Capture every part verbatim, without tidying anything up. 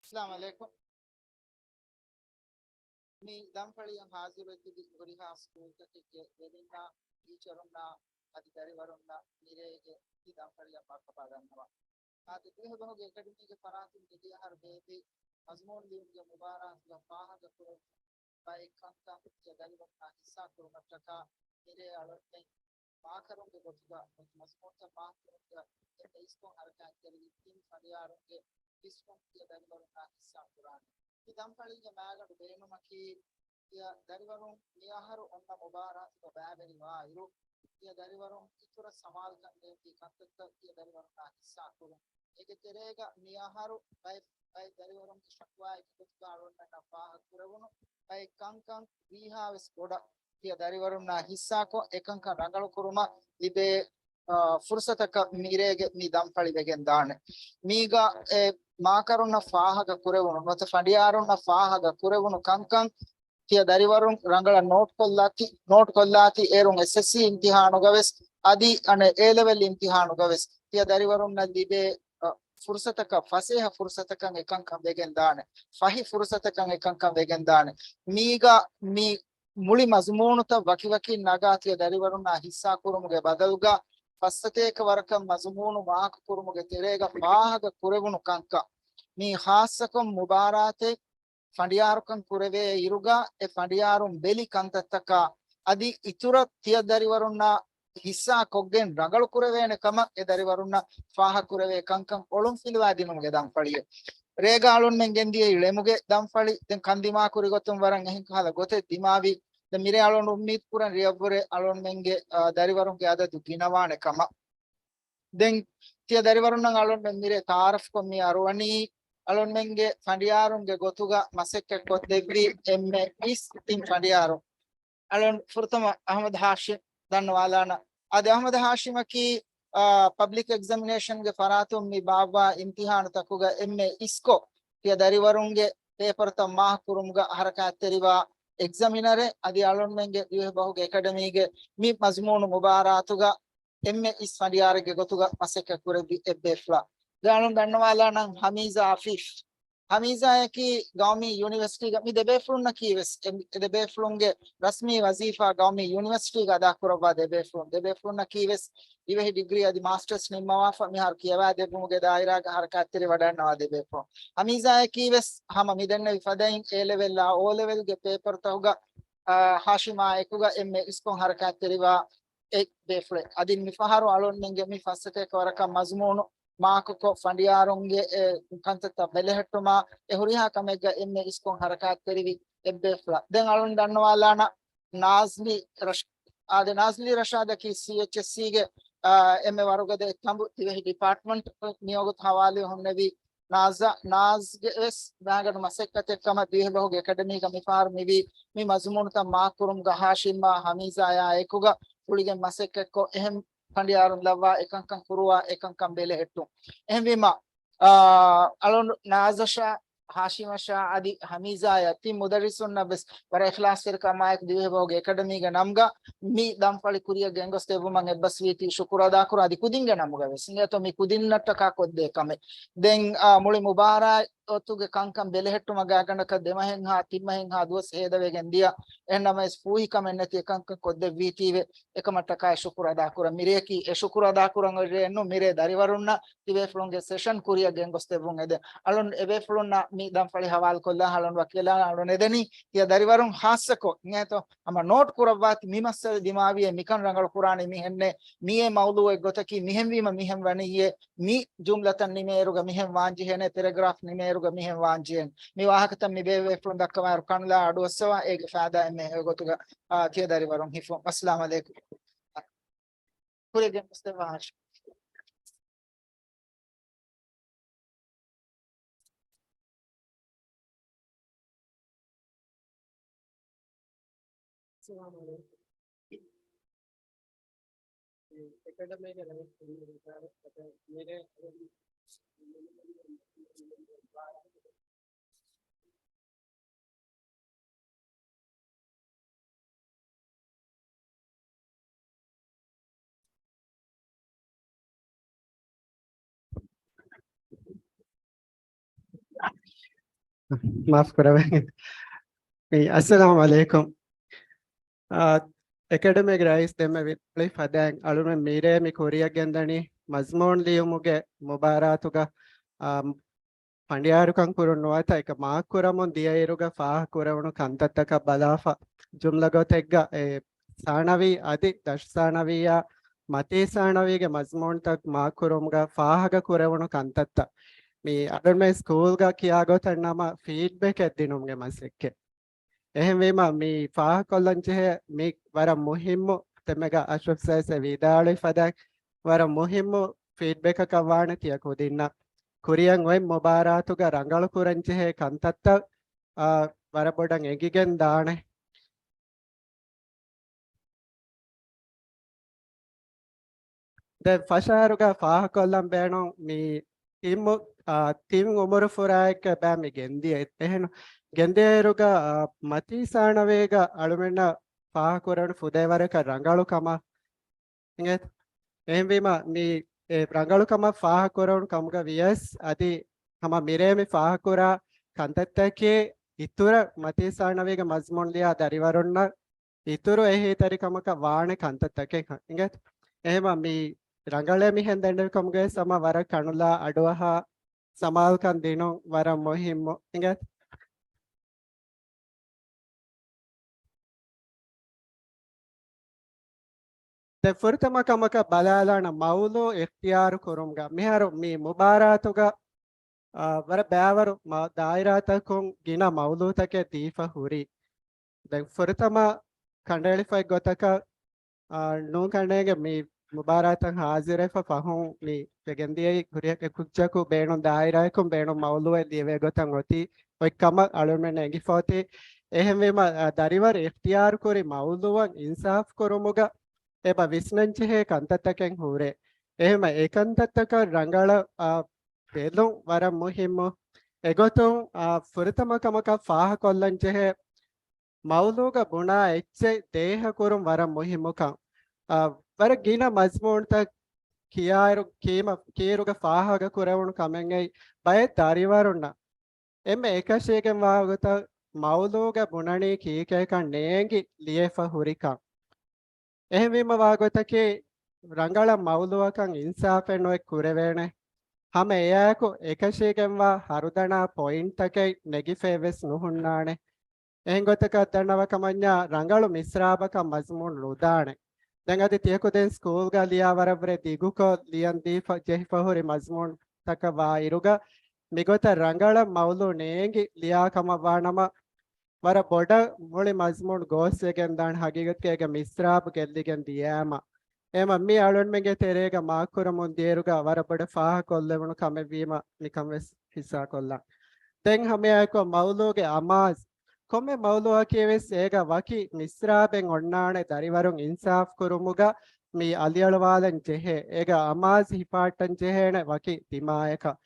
އައްސަލާމު ޢަލައިކުމް. މި ދަންފަޅިއަށް ހާޒިރުވެތިބި ހުރިހާ ސްކޫލްތަކެއްގެ ވެރިންނާ، ޓީޗަރުންނާ، އަދި ދަރިވަރުންނަށް މިރޭގެ މި ދަންފަޅިއަށް މަރުޙަބާ ދަންނަވަން. އާދެ، ދިވެހިބަހުގެ އެކަޑަމީގެ ފަރާތުން މިދިޔަ އަހަރު ބޭއްވި މަޒުމޫނު ލިޔުމުގެ މުބާރާތުގަ ފާހަގަކުރެވުނު ބައެއް ކަންކަން ތިޔަ ދަރިވަރުންނާ ހިއްސާ ކުރުމަށްޓަކާ މިރޭ އަޅުގަނޑުމެން މާކަރުންގެ ގޮތުގަ މަޒުމޫނުތައް މާކުކުރުމުގަ އެންމެ އިސްކޮށް ހަރަކާތްތެރިވި ތިން ފަނޑިޔާރުންގެ ވިސްނުން ތިޔަ ދަރިވަރުންނާ ހިއްސާ ކުރާނެ. މި ދަންފަޅީގެ މާގަނޑު ބޭނުމަކީ، ތިޔަ ދަރިވަރުން މިއަހަރު އޮންނަ މުބާރާތުގަ ބައިވެރިވާއިރު، ތިޔަ ދަރިވަރުން އިތުރަށް ސަމާލުކަން ދޭންވީ ކަންތައްތައް ތިޔަ ދަރިވަރުންނާ ހިއްސާ ކުރުން. އޭގެ ތެރޭގަ މިއަހަރު ބައެއް، ބައެއް ދަރިވަރުންގެ ޝަކުވާއެއްގެ ގޮތުގަ އަޅުގަނޑަށް ފާހަގަ ކުރެވުނު ބައެއް ކަންކަން ވީހާވެސް ބޮޑަށް ތިޔަ ދަރިވަރުންނާ ހިއްސާކޮށް، އެކަންކަން ރަނގަޅު ކުރުމަށް ލިބޭ، އާ، ފުރުސަތަކަށް މިރޭގެ މި ދަންފަޅި ވެގެން ދާނެ. މީގަ އެ މާކަރުންނަށް ފާހަގަ ކުރެވުނު، ނުވަތަ ފަނޑިޔާރުންނަށް ފާހަގަ ކުރެވުނު ކަންކަން ތިޔަ ދަރިވަރުން ރަނގަޅަށް ނޯޓް ކޮށްލާތި، ނޯޓް ކޮށްލާތި، އޭރުން އެސްއެސްސީ އިމްތިހާނުގަ ވެސް، އަދި އަނެއް އޭ ލެވެލް އިމްތިހާނުގަ ވެސް ތިޔަ ދަރިވަރުންނަށް ލިބޭ، އަ، ފުރުސަތަކަށް، ފަސޭހަ ފުރުސަތަކަށް އެކަންކަން ވެގެން ދާނެ. ފަހި ފުރުސަތަކަށް އެކަންކަން ވެގެން ދާނެ. މީގަ މި މުޅި މަޒުމޫނުތައް ވަކިވަކިން ނަގާ ތިޔަ ދަރިވަރުންނާ ހިއްސާ ކުރުމުގެ ބަދަލުގަ، ފައްސަތޭކަ ވަރަކަށް މަޒުމޫނު މާކު ކުރުމުގެ ތެރޭގަ ފާހަގަ ކުރެވުނު ކަންކަން، މީ ޚާއްޞަކޮށް މުބާރާތެއް ފަނޑިޔާރުކަން ކުރެވޭ އިރުގަ، އެ ފަނޑިޔާރުން ބެލި ކަންތައްތަކާ އަދި އިތުރަށް ތިޔަ ދަރިވަރުންނާ ހިއްސާ ކޮށްގެން ރަނގަޅު ކުރެވޭނެ ކަމަށް އެ ދަރިވަރުންނަށް ފާހަގަ ކުރެވޭ ކަންކަން އޮޅުން ފިލުވާދިނުމުގެ ދަންފަޅިއެއް. ރޭގަ އަޅުންމެން ގެންދިޔައީ ޅެމުގެ ދަންފަޅި. ދެން ކަންދިމާކުރި ގޮތުން ވަރަށް އެހެން ކަހަލަ ގޮތެއް ދިމާވި. ދެން މިރޭ އަޅުން އުއްމީދު ކުރަން ރިޔަށްވުރެ އަޅުންމެންގެ، އާ، ދަރިވަރުންގެ އަދަދު ގިނަވާނެ ކަމަށް. ދެން ތިޔަ ދަރިވަރުންނަށް އަޅުންމެން މިރޭ ތައާރަފްކޮށް މި އަރުވަނީ އަޅުންމެންގެ ފަނޑިޔާރުންގެ ގޮތުގަ މަސައްކަތް ކޮށްދެއްވި އެންމެ އިސް ތިން ފަނޑިޔާރު. އަޅުން ފުރަތަމަ އަހްމަދު ހާޝިމް ދަންނަވާލާނަ. އަދި އަހްމަދު ހާޝިމަކީ، އާ، ޕަބްލިކް އެގްޒަމިނޭޝަންގެ ފަރާތުން މި ބާއްވާ އިމްތިހާނުތަކުގަ އެންމެ އިސްކޮށް، ތިޔަ ދަރިވަރުންގެ ޕޭޕަރުތައް މާކް ކުރުމުގަ ހަރަކާތްތެރިވާ އެގްޒަމިނަރެއް. އަދި އަޅުންމެންގެ ދިވެހިބަހުގެ އެކަޑަމީގެ މި މަޒުމޫނު މުބާރާތުގަ އެންމެ އިސް ފަނޑިޔާރެއްގެ ގޮތުގަ މަސައްކަތް ކުރެއްވި އެއްބޭފުޅާ. ދެން އަޅުން ދަންނަވާލާނަން ހަމީޒާ އަފީފް. ހަމީޒާއަކީ ގައުމީ ޔުނިވަރސިޓީގަ މި ދެބޭފުޅުންނަކީ ވެސް، އެ، އެ ދެބޭފުޅުންގެ ރަސްމީ ވަޒީފާ ގައުމީ ޔުނިވަރސިޓީގަ އަދާކުރައްވާ ދެބޭފުޅުން. ދެބޭފުޅުންނަކީ ވެސް ދިވެހި ޑިގްރީ އަދި މާސްޓަރސް ނިންމަވާފަ މިހާރު ކިޔަވާދެއްވުމުގެ ދާއިރާގަ ހަރަކާތްތެރިވަޑައިގަންނަވާ ދެބޭފުޅުން. ހަމީޒާއަކީ ވެސް ހަމަ މިދެންނެވި ފަދައިން އޭ ލެވެލްއާ އޯ ލެވެލްގެ ޕޭޕަރުތަކުގަ، އާ، ހާޝިމާ އެކުގަ އެންމެ އިސްކޮށް ހަރަކާތްތެރިވާ އެއް ބޭފުޅެއް. އަދި މިފަހަރު އަޅުންމެންގެ މި ފައްސަތޭކަ ވަރަކަށް މަޒުމޫނު މާކުކޮށް، ފަނޑިޔާރުންގެ އެ ކަންތައްތައް ބެލެހެއްޓުމާ އެ ހުރިހާ ކަމެއްގަ އެންމެ އިސްކޮށް ހަރަކާތްތެރިވި އެއްބޭފުޅާ. ދެން އަޅުން ދަންނަވާލާނަ ނާޒްލީ ރަޝް-، އާދެ، ނާޒްލީ ރަޝާދަކީ ސީއެޗްއެސްސީގެ، އާ، އެންމެ ވަރުގަދަ އެއް ތަނބު ދިވެހި ޑިޕާޓްމަންޓް ނިޔޯގުތު ހަވާލުވެ ހުންނެވި ނާޒް، ނާޒްގެ ވެސް މާގަނޑު މަސައްކަތެއް ކަމަށް ދިވެހިބަހުގެ އެކަޑަމީގަ މިފަހަރު މިވީ މި މަޒުމޫނުތައް މާކުރުމުގަ ހާޝިމްއާ ހަމީޒާއާ އެކުގަ ގުޅިގެން މަސައްކަތްކޮށް، އެހެން ފަނޑިޔާރުން ލައްވާ އެކަންކަން ކުރުވާ އެކަންކަން ބެލެހެއްޓުން. އެހެންވީމަ، އާ، އަޅުން ނާޒަށާ، ހާޝިމަށާ އަދި ހަމީޒާޔާ ތިން މުދައްރިސުންނަށް ވެސް ވަރަށް އިޚްލާޞްތެރިކަމާއެކު ދިވެހިބަހުގެ އެކަޑަމީގެ ނަމުގަ މި ދަންފަޅި ކުރިއަށް ގެންގޮސްދެއްވުމަށް އެއްބަސްވީތީ ޝުކުރު އަދާކުރަން. އަދި ކުދިންގެ ނަމުގަ ވެސް އިނގޭތޯ މި ކުދިންނަށްޓަކާ ކޮށްދޭ ކަމެއް. ދެން، އާ، މުޅި މުބާރާތުގެ ކަންކަން ބެލެހެއްޓުމަށް ގާތްގަނޑަކަށް ދެމަހެއްހާ ތިންމަހެއްހާ ދުވަސް ހޭދަވެގެން ދިޔަ. އެހެންނަމަވެސް ފޫހިކަމެއް ނެތި އެކަންކަން ކޮށްދެއްވީތީވެ. އެކަމަށްޓަކާ ޝުކުރު އަދާކުރަން. މިރެއަކީ އެ ޝުކުރު އަދާކުރަން އޮތް ރެއެއްނު، މިރޭ ދަރިވަރުންނަށް ތިބޭފުޅުންގެ ސެޝަން ކުރިއަށް ގެންގޮސްދެއްވުން އެދެން. އަޅުން އެބޭފުޅުންނަށް މި ދަންފަޅި ހަވާލުކޮށްލާ އަޅުން ވަކިވެލާ އަޅުން އެދެނީ ތިޔަ ދަރިވަރުން ޚާއްޞަކޮށް އިނގޭތޯ ހަމަ ނޯޓް ކުރައްވާތި މި މައްސަލަ ދިމާވިއޭ މިކަން ރަނގަޅު ކުރާނީ މިހެންނޭ، މިއޭ މައުޟޫޢެއް ގޮތަކީ މިހެންވީމަ މިހެން ވަނިއްޔޭ، މި ޖުމްލަތައް ނިމޭއިރުގަ މިހެން ވާންޖެހޭނެ، ޕެރެގްރާފް ނިމޭއިރުގަ މިހެން ވާންޖެހޭނެ. މި ވާހަކަތައް މި ބޭއްވި ބޭފުޅުން ދައްކަވާއިރު ކަނުލާ އަޑުއައްސަވާ އޭގެ ފައިދާ އެންމެ ހެޔޮ ގޮތުގަ، އާ، ތިޔަ ދަރިވަރުން ހިފުން. އައްސަލާމު ޢަލައިކުމް. ކުރިއަށް ގެންގޮސްދެއްވާށި. އެކަޑަމީގެ ރައީސް މިރޭ މާފު ކުރަވެ. މި، އައްސަލާމު ޢަލައިކުމް. އާ، އެކަޑަމީގެ ރައީސް ދެންމެ ވިދާޅުވި ފަދައިން އަޅުމެން މިރޭ މި ކުރިއަށް ގެންދަނީ މަޒްމޫން ލިޔުމުގެ މުބާރާތުގަ، އާ، ފަނޑިޔާރުކަން ކުރުން ނުވަތަ އެކަ މާކް ކުރަމުން ދިޔައިރުގަ ފާހަގަ ކުރެވުނު ކަންތައްތަކަށް ބަލާފަ، ޖުމްލަ ގޮތެއްގަ އެ ސާނަވީ އަދި ދަށު ސާނަވީއާ މަތީ ސާނަވީގެ މަޒްމޫންތައް މާކް ކުރުމުގަ ފާހަގަ ކުރެވުނު ކަންތައްތައް. މި އަޅުންމެ ސްކޫލްގަ ކިޔާ ގޮތަށް ނަމަ ފީޑްބެކެއް ދިނުމުގެ މަސައްކަތް. އެހެންވީމަ، މި ފާހަގަކޮށްލަން ޖެހޭ މި ވަރަށް މުހިއްމު، ތެމެގަ އަޝްރަފް ސައިސް ވިދާޅުވި ފަދައިން ވަރަށް މުހިއްމު ފީޑްބެކަކަށް ވާނެ ތިޔަ ކުދިންނަށް. ކުރިއަށް އޮތް މުބާރާތުގަ ރަނގަޅު ކުރަން ޖެހޭ ކަންތައްތައް، އާ، ވަރަށް ބޮޑަށް އެނގިގެން ދާނެ. ދެން ފަށާއިރުގަ ފާހަގަކޮށްލަން ބޭނުން މި ތިން މު-، އާ، ތިން އުމުރު ފުރާއެކޭ ބައި މި ގެންދިޔަ. އެހެން ގެންދިޔައިރުގަ، އާ، މަތީ ސާނަވީގަ އަޅުމެންނަށް ފާހަގަކުރެވުނު ފުދޭވަރަކަށް ރަނގަޅު ކަމަށް އިނގޭތަ؟ އެހެންވީމަ، މި އެ ރަނގަޅު ކަމަށް ފާހަގަކުރެވުނު ކަމުގަ ވިޔަސް، އަދި ހަމަ މިރޭ މި ފާހަގަކުރާ ކަންތައްތަކީ އިތުރަށް މަތީ ސާނަވީގެ މަޒްމޫން ލިޔާ ދަރިވަރުންނަށް އިތުރު އެހީތެރިކަމަކަށް ވާނެ ކަންތައްތަކެއް އިނގޭތަ؟ އެހެންވީމަ، މި ރަނގަޅޭ މިހެން ދެންނެވި ކަމުގައި ހަމަ ވަރަށް ކަނުލާ އަޑުއަހާ ސަމާލުކަން ދިނުން ވަރަށް މުހިއްމު އިނގޭތަ؟ ދެން ފުރަތަމަ ކަމަކަށް ބަލާލާނަ މައުޟޫޢު އިޚްތިޔާރު ކުރުމުގަ މިހާރު މި މުބާރާތުގަ، އާ، ވަރަށް ބައިވަރު މަ-، ދާއިރާތަކުން ގިނަ މައުޟޫޢުތަކެއް ދީފަ ހުރި. ދެން ފުރަތަމަ ކަނޑައެޅިފައި ގޮތަކަށް، އާ، ނޫން ކަނޑޭގެ މި މުބާރާތަށް ހާޒިރުވެފަ ފަހުން މި ގެންދިޔައީ ކުރިއަށް އެ ކުއްޖަކު ބޭނުން ދާއިރާއަކުން ބޭނުން މައުޟޫޢެއް ލިޔެވޭ ގޮތަށް އޮތީ އޮތް ކަމަށް އަޅުމެން އެނގިފަ އޮތީ. އެހެންވީމަ، އާ، ދަރިވަރު އިޚްތިޔާރު ކުރި މައުޟޫޢަށް އިންސާފް ކުރުމުގަ އެބަ ވިސްނަން ޖެހޭ ކަންތައްތަކެއް ހުރޭ. އެހެންވެ، އެ ކަންތައްތަކަށް ރަނގަޅަށް، އާ، ބެލުން ވަރަށް މުހިއްމު. އެގޮތުން، އާ، ފުރަތަމަ ކަމަކަށް ފާހަކޮށްލަން ޖެހޭ މައުޟޫޢުގަ ބުނާ އެއްޗެއް ދޭހަކުރުން ވަރަށް މުހިއްމުކަން. އާ، ވަރަށް ގިނަ މަޒްމޫންތައް ކިޔާއިރު، ކީމަ-، ކީއިރުގަ ފާހަގަ ކުރެވުނު ކަމެއްގައި ބައެއް ދަރިވަރުންނަށް އެންމެ އެކަށީގެންވާ ގޮތަށް މައުޟޫޢުގަ ބުނަނީ ކީކޭކަން ނޭނގި ލިޔެފަ ހުރިކަން. އެހެންވީމަ ވާގޮތަކީ، ރަނގަޅަށް މައުޟޫޢަކަށް އިންސާފެއް ނުވެ ކުރެވޭނެ. ހަމަ އެއާއެކު އެކަށީގެންވާ ހަރުދަނާ ޕޮއިންޓްތަކެއް ނެގިފައެއް ވެސް ނުހުންނާނެ. އެހެން ގޮތަކަށް ދަންނަވަ ކަމަންޏާ، ރަނގަޅު މިސްރާބަކަށް މަޒްމޫން ނުދާނެ. ދެން އަދި ތިޔަކުދިން ސްކޫލްގަ ލިޔާ ވަރަށްވުރެ ދިގުކޮށް ލިޔަން ދީފަ ޖެހިފަ ހުރި މަޒްމޫންތަކަށް ވާ އިރުގަ، މިގޮތަށް ރަނގަޅަށް މައުޟޫޢު ނޭނގި ލިޔާ ކަމަށް ވާނަމަ، ވަރަށް ބޮޑަށް މުޅި މަޒްމޫން ގޯސްވެގެން ދާން ހަގީގަތުގައި މިސްރާބު ގެއްލިގެން ދިޔައިމަ. އެމަ މި އަޅުންމެންގެ ތެރޭގަ މާކް ކުރަމުން ދިޔައިރުގަ ވަރަށް ބޮޑަށް ފާހަކޮށްލެވުނު ކަމެއްވީމަ މިކަން ވެސް ހިއްސާކޮށްލަން. ދެން ހަމައެއާއެކު މައުޟޫޢުގެ އަމާޒް، ކޮންމެ މައުޟޫޢަކީ ވެސް އޭގަ ވަކި މިސްރާބެއް އޮންނާނެ ދަރިވަރުން އިންސާފް ކުރުމުގަ މި އަލިއަޅުވާލަން ޖެހޭ، އޭގަ އަމާޒް ހިފާއްޓަން ޖެހޭނެ ވަކި ދިމާޔަކަށް.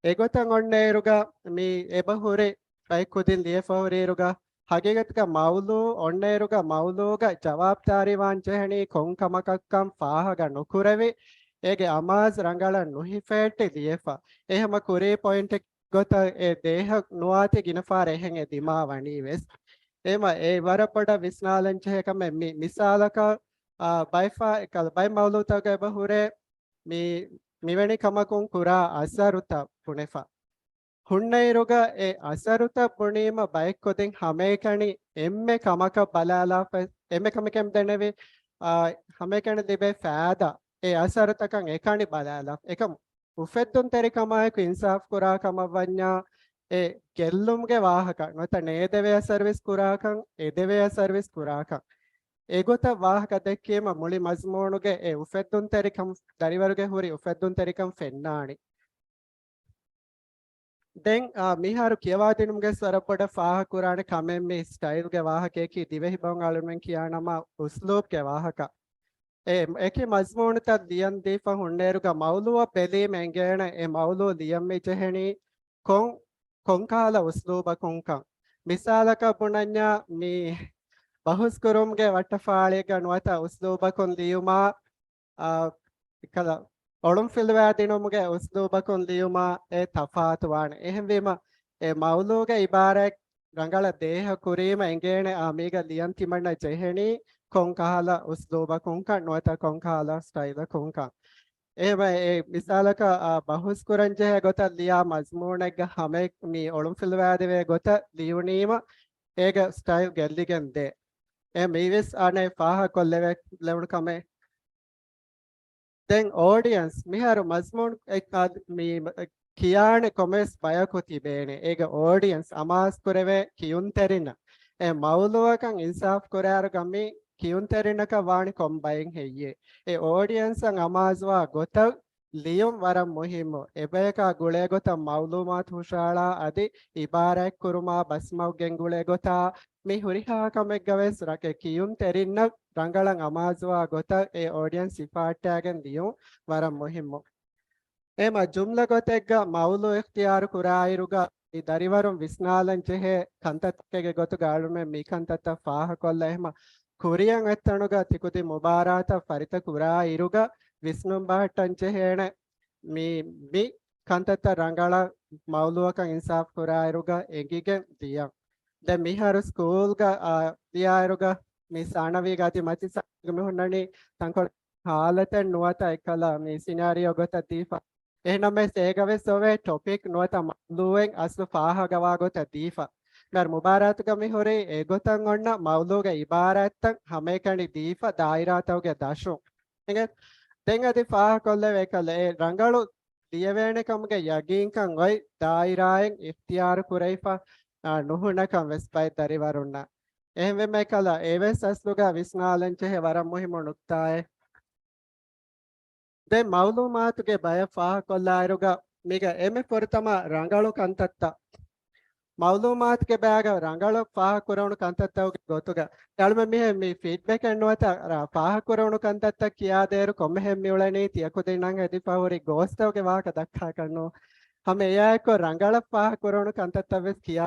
އެގޮތަށް އޮންނައިރުގަ މި އެބަ ހުރި ބައެއް ކުދިން ލިޔެފަ ހުރިއިރުގަ، ހަގީގަތުގަ މައުޟޫޢު އޮންނައިރުގަ މައުޟޫޢުގަ ޖަވާބުދާރީވާން ޖެހެނީ ކޮން ކަމަކަށްކަން ފާހަގަ ނުކުރެވި، އޭގެ އަމާޒް ރަނގަޅަށް ނުހިފޭއްޓި ލިޔެފަ. އެހަމަ ކުރީ ޕޮއިންޓެއް ގޮތަށް އެ ދޭހަ ނުވާތީ ގިނަ ފަހަރަށް އެހެން އެ ދިމާ ވަނީ ވެސް. އެމަ އެ ވަރަށް ބޮޑަށް ވިސްނާލަން ޖެހޭ ކަމެއް މި މިސާލަކަށް، އާ، ބައެއް ފާ-، ކަލ-، ބައެއް މައުޟޫޢުތަކުގަ އެބަ ހުރޭ މި، މިވެނި ކަމަކުން ކުރާ އަސަރުތައް ބުނެފަ. ހުންނައިރުގަ އެ އަސަރުތައް ބުނީމަ ބައެއްކުދިން ހަމައެކަނި އެންމެ ކަމަކަށް ބަލާލާފަ، އެންމެ ކަމެކެން ދެނެވި، އާ، ހަމައެކަނި ލިބޭ ފައިދާ، އެ އަސަރުތަކަށް އެކަނި ބަލާލާފަ. އެކަމު އުފެއްދުންތެރިކަމާއެކު އިންސާފް ކުރާ ކަމަށް ވަންޏާ، އެ ގެއްލުމުގެ ވާހަކަ ނުވަތަ ނޭދެވޭ އަސަރުވެސް ކުރާކަން، އެދެވޭ އަސަރުވެސް ކުރާކަން، އެގޮތަށް ވާހަކަ ދެއްކީމަ މުޅި މަޒްމޫނުގެ އެ އުފެއްދުންތެރިކަން، ދަރިވަރުގެ ހުރި އުފެއްދުންތެރިކަން ފެންނާނެ. ދެން، އާ، މިހާރު ކިޔަވާދިނުމުގެ ވަރަށް ބޮޑަށް ފާހަގަކުރާނެ ކަމެއް މި ސްޓައިލްގެ ވާހަކަޔަކީ ދިވެހި ބަހުން އަޅުންމެން ކިޔާނަމަ އުސްލޫބްގެ ވާހަކަ. އެ، އެކި މަޒްމޫނުތައް ލިޔަން ދީފަ ހުންނައިރުގަ މައުޟޫޢަށް ބެލީމަ އެނގޭނެ އެ މައުޟޫޢު ލިޔަން މި ޖެހެނީ ކޮން، ކޮންކަހަލަ އުސްލޫބަކުންކަން. މިސާލަކަށް ބުނަންޏާ މި ބަހުސްކުރުމުގެ ވައްޓަފާޅިއެއްގަ ނުވަތަ އުސްލޫބަކުން ލިޔުމާ، އާ، އެކަލަ އޮޅުންފިލުވާދިނުމުގެ އުސްލޫބަކުން ލިޔުމާ އެ ތަފާތުވާނެ. އެހެންވީމަ، އެ މައުލޫގެ އިބާރާތް ރަނގަޅަށް ދޭހަ ކުރީމަ އެނގޭނެ އާ މީގަ ލިޔަން ތިމަންނަ ޖެހެނީ ކޮން ކަހަލަ އުސްލޫބަކުންކަން ނުވަތަ ކޮން ކަހަލަ ސްޓައިލަކުންކަން. އެހެންވެ އެ މިސާލަކަށް އާ ބަހުސް ކުރަން ޖެހޭ ގޮތަށް ލިޔާ މަޒްމޫނެއްގަ ހަމައެއް މި އޮޅުންފިލުވާދެވޭ ގޮތަށް ލިޔުނީމަ އޭގެ ސްޓައިލް ގެއްލިގެން ދޭ. އެ މީވެސް އަނެއް ފާހަކޮށްލެވޭ ލެވުނު ކަމެއް. ދެން އޯޑިއަންސް މިހާރު މަޒްމޫން އެއް ކާ-، މި ކިޔާނެ ކޮމެސް ބަޔަކު ތިބޭނެ. އޭގެ އޯޑިއަންސް އަމާޒު ކުރެވޭ ކިޔުންތެރިންނަށް. އެ މައުލޫއަކަށް އިންސާފް ކުރާއިރުގަ މި ކިޔުންތެރިންނަކަށް ވާނީ ކޮން ބައެއް ހެއްޔޭ؟ އެ އޯޑިއަންސަށް އަމާޒުވާ ގޮތަށް ލިޔުން ވަރަށް މުހިއްމު. އެބަޔަކާ ގުޅޭ ގޮތަށް މައުލޫމާތު ހުށަހަޅާ އަދި އިބާރާތް ކުރުމާ ބަސްމަގު ގެންގުޅޭ ގޮތާ މި ހުރިހާ ކަމެއްގަ ވެސް ރަކެއް ކިޔުންތެރިންނަށް ރަނގަޅަށް އަމާޒުވާ ގޮތަށް އެ އޯޑިއަންސް ހިފާއްޓާގެން ލިޔުން ވަރަށް މުހިއްމު. އެމަ ޖުމްލަ ގޮތެއްގަ މައުލޫ އިޚްތިޔާރު ކުރާއިރުގަ މި ދަރިވަރުން ވިސްނާލަން ޖެހޭ ކަންތައްތަކެއްގެ ގޮތުގަ އަޅުމެން މި ކަންތައްތައް ފާހަކޮށްލަ އެހެމަ ކުރިޔަށް އޮތްތަނުގަ ތިކުދިން މުބާރާތަށް ފަރިތަ ކުރާ އިރުގަ ވިސްނުން ބަހައްޓަން ޖެހޭނެ. މި، މި ކަންތައްތައް ރަނގަޅަށް މައުލޫއަކަށް އިންސާފް ކުރާއިރުގަ އެނގިގެން ދިޔަ. ދެން މިހާރު ސްކޫލްގަ، އާ، ދިޔާއިރުގަ މި ސާނަވީގަ އަދި މަތި ސާނަވީގަ މި ހުންނަނީ ތަންކޮޅެއް ހާލަތެއް ނުވަތަ އެކަލަ މި ސިނާރިއޯ ގޮތަށް ދީފަ. އެހެންނަމަވެސް އޭގަވެސް އޮވޭ ޓޮޕިކް ނުވަތަ މައުލޫއެއް އަސްލު ފާހަގަވާ ގޮތަށް ދީފަ. މިހާރު މުބާރާތުގަ މި ހުރީ އެގޮތަށް އޮންނަ މައުލޫގެ އިބާރާތްތައް ހަމައެކަނި ދީފަ ދާއިރާތަކުގެ ދަށުން. އެނގޭ؟ ދެން އަދި ފާހަކޮށްލެވޭ ކަލަ އެ ރަނގަޅު ލިޔެވޭނެ ކަމުގެ ޔަގީންކަން އޮތް ދާއިރާއެއް އިޚްތިޔާރު ކުރެވިފަ، އާ، ނުހުންނަކަން ވެސް ބައެއް ދަރިވަރުންނަށް. އެހެންވީމަ އެކަލަ އެވެސް އަސްލުގަ ވިސްނާލަން ޖެހޭ ވަރަށް މުހިއްމު ނުކްތާއެއް. ދެން މައުލޫމާތުގެ ބަޔަށް ފާހަކޮށްލާއިރުގަ މީގަ އެންމެ ފުރަތަމަ ރަނގަޅު ކަންތައްތައް. މައުލޫމާތުގެ ބައިގަ ރަނގަޅަށް ފާހަގަކުރެވުނު ކަންތައްތަކުގެ ގޮތުގަ އަޅުމެން މިހެން މި ފީޑްބެކެއް ނުވަތަ ރަ-، ފާހަގަކުރެވުނު ކަންތައްތައް ކިޔާދޭއިރު ކޮންމެހެން މިއުޅެނީ ތިޔަކުދިންނަށް ހެދިފަ ހުރި ގޯސްތަކުގެ ވާހަކަ ދައްކާކަށް ނޫން. ހަމަ އެއާއެއްކޮށް ރަނގަޅަށް ފާހަގަކުރެވުނު ކަންތައްތައް ވެސް ކިޔާ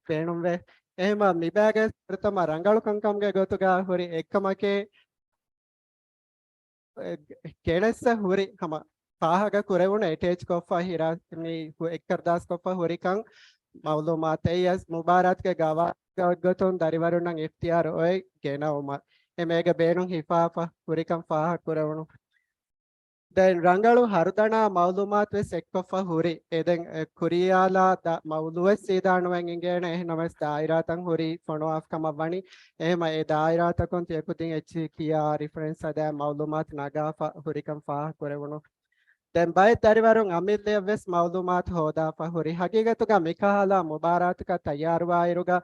ބޭނުންވޭ. އެހެމަ މިބައިގެ ފުރަތަމަ ރަނގަޅު ކަންކަމުގެ ގޮތުގަ ހުރި އެއްކަމަކީ، ގެނެއްސަ ހުރި ހަމަ ފާހަގަ ކުރެވުނު އެޓޭޗް ކޮށްފަ ހިރާ-، މި ހު-، އެއްކަރުދާސް ކޮށްފަ ހުރިކަން މައުލޫމާތެއް އަސް މުބާރާތުގެ ގަވާއިދުގެ ގޮތުން ދަރިވަރުންނަށް އިޚްތިޔާރު އޮތް ގެނައުމަށް އެ މޭގަ ބޭނުން ހިފާފަ ހުރިކަން ފާހަގަ ކުރެވުނު. ދެން ރަނގަޅު ހަރުދަނާ މައުލޫމާތު ވެސް އެއްކޮށްފަ ހުރި. އެ ދެން އެ ކުރިޔާލާ ދަ-، މައުލޫއެއް ސީދާ ނުވެން އިނގޭނެ އެހެންނަމަވެސް ދާއިރާތައް ހުރީ ފޮނުވާފަ ކަމަށް ވަނީ. އެހެމަ އެ ދާއިރާތަކުން ތިޔަކުދިން އެއްޗިހި ކިޔާ ރިފަރެންސް ހަދާ މައުލޫމާތު ނަގާފަ ހުރިކަން ފާހަގަ ކުރެވުނު. ދެން ބައެއް ދަރިވަރުން އަމިއްލަޔަށް ވެސް މައުލޫމާތު ހޯދާފަ ހުރި. ހަގީގަތުގަ މިކަހަލަ މުބާރާތަކަށް ތައްޔާރުވާއިރުގަ،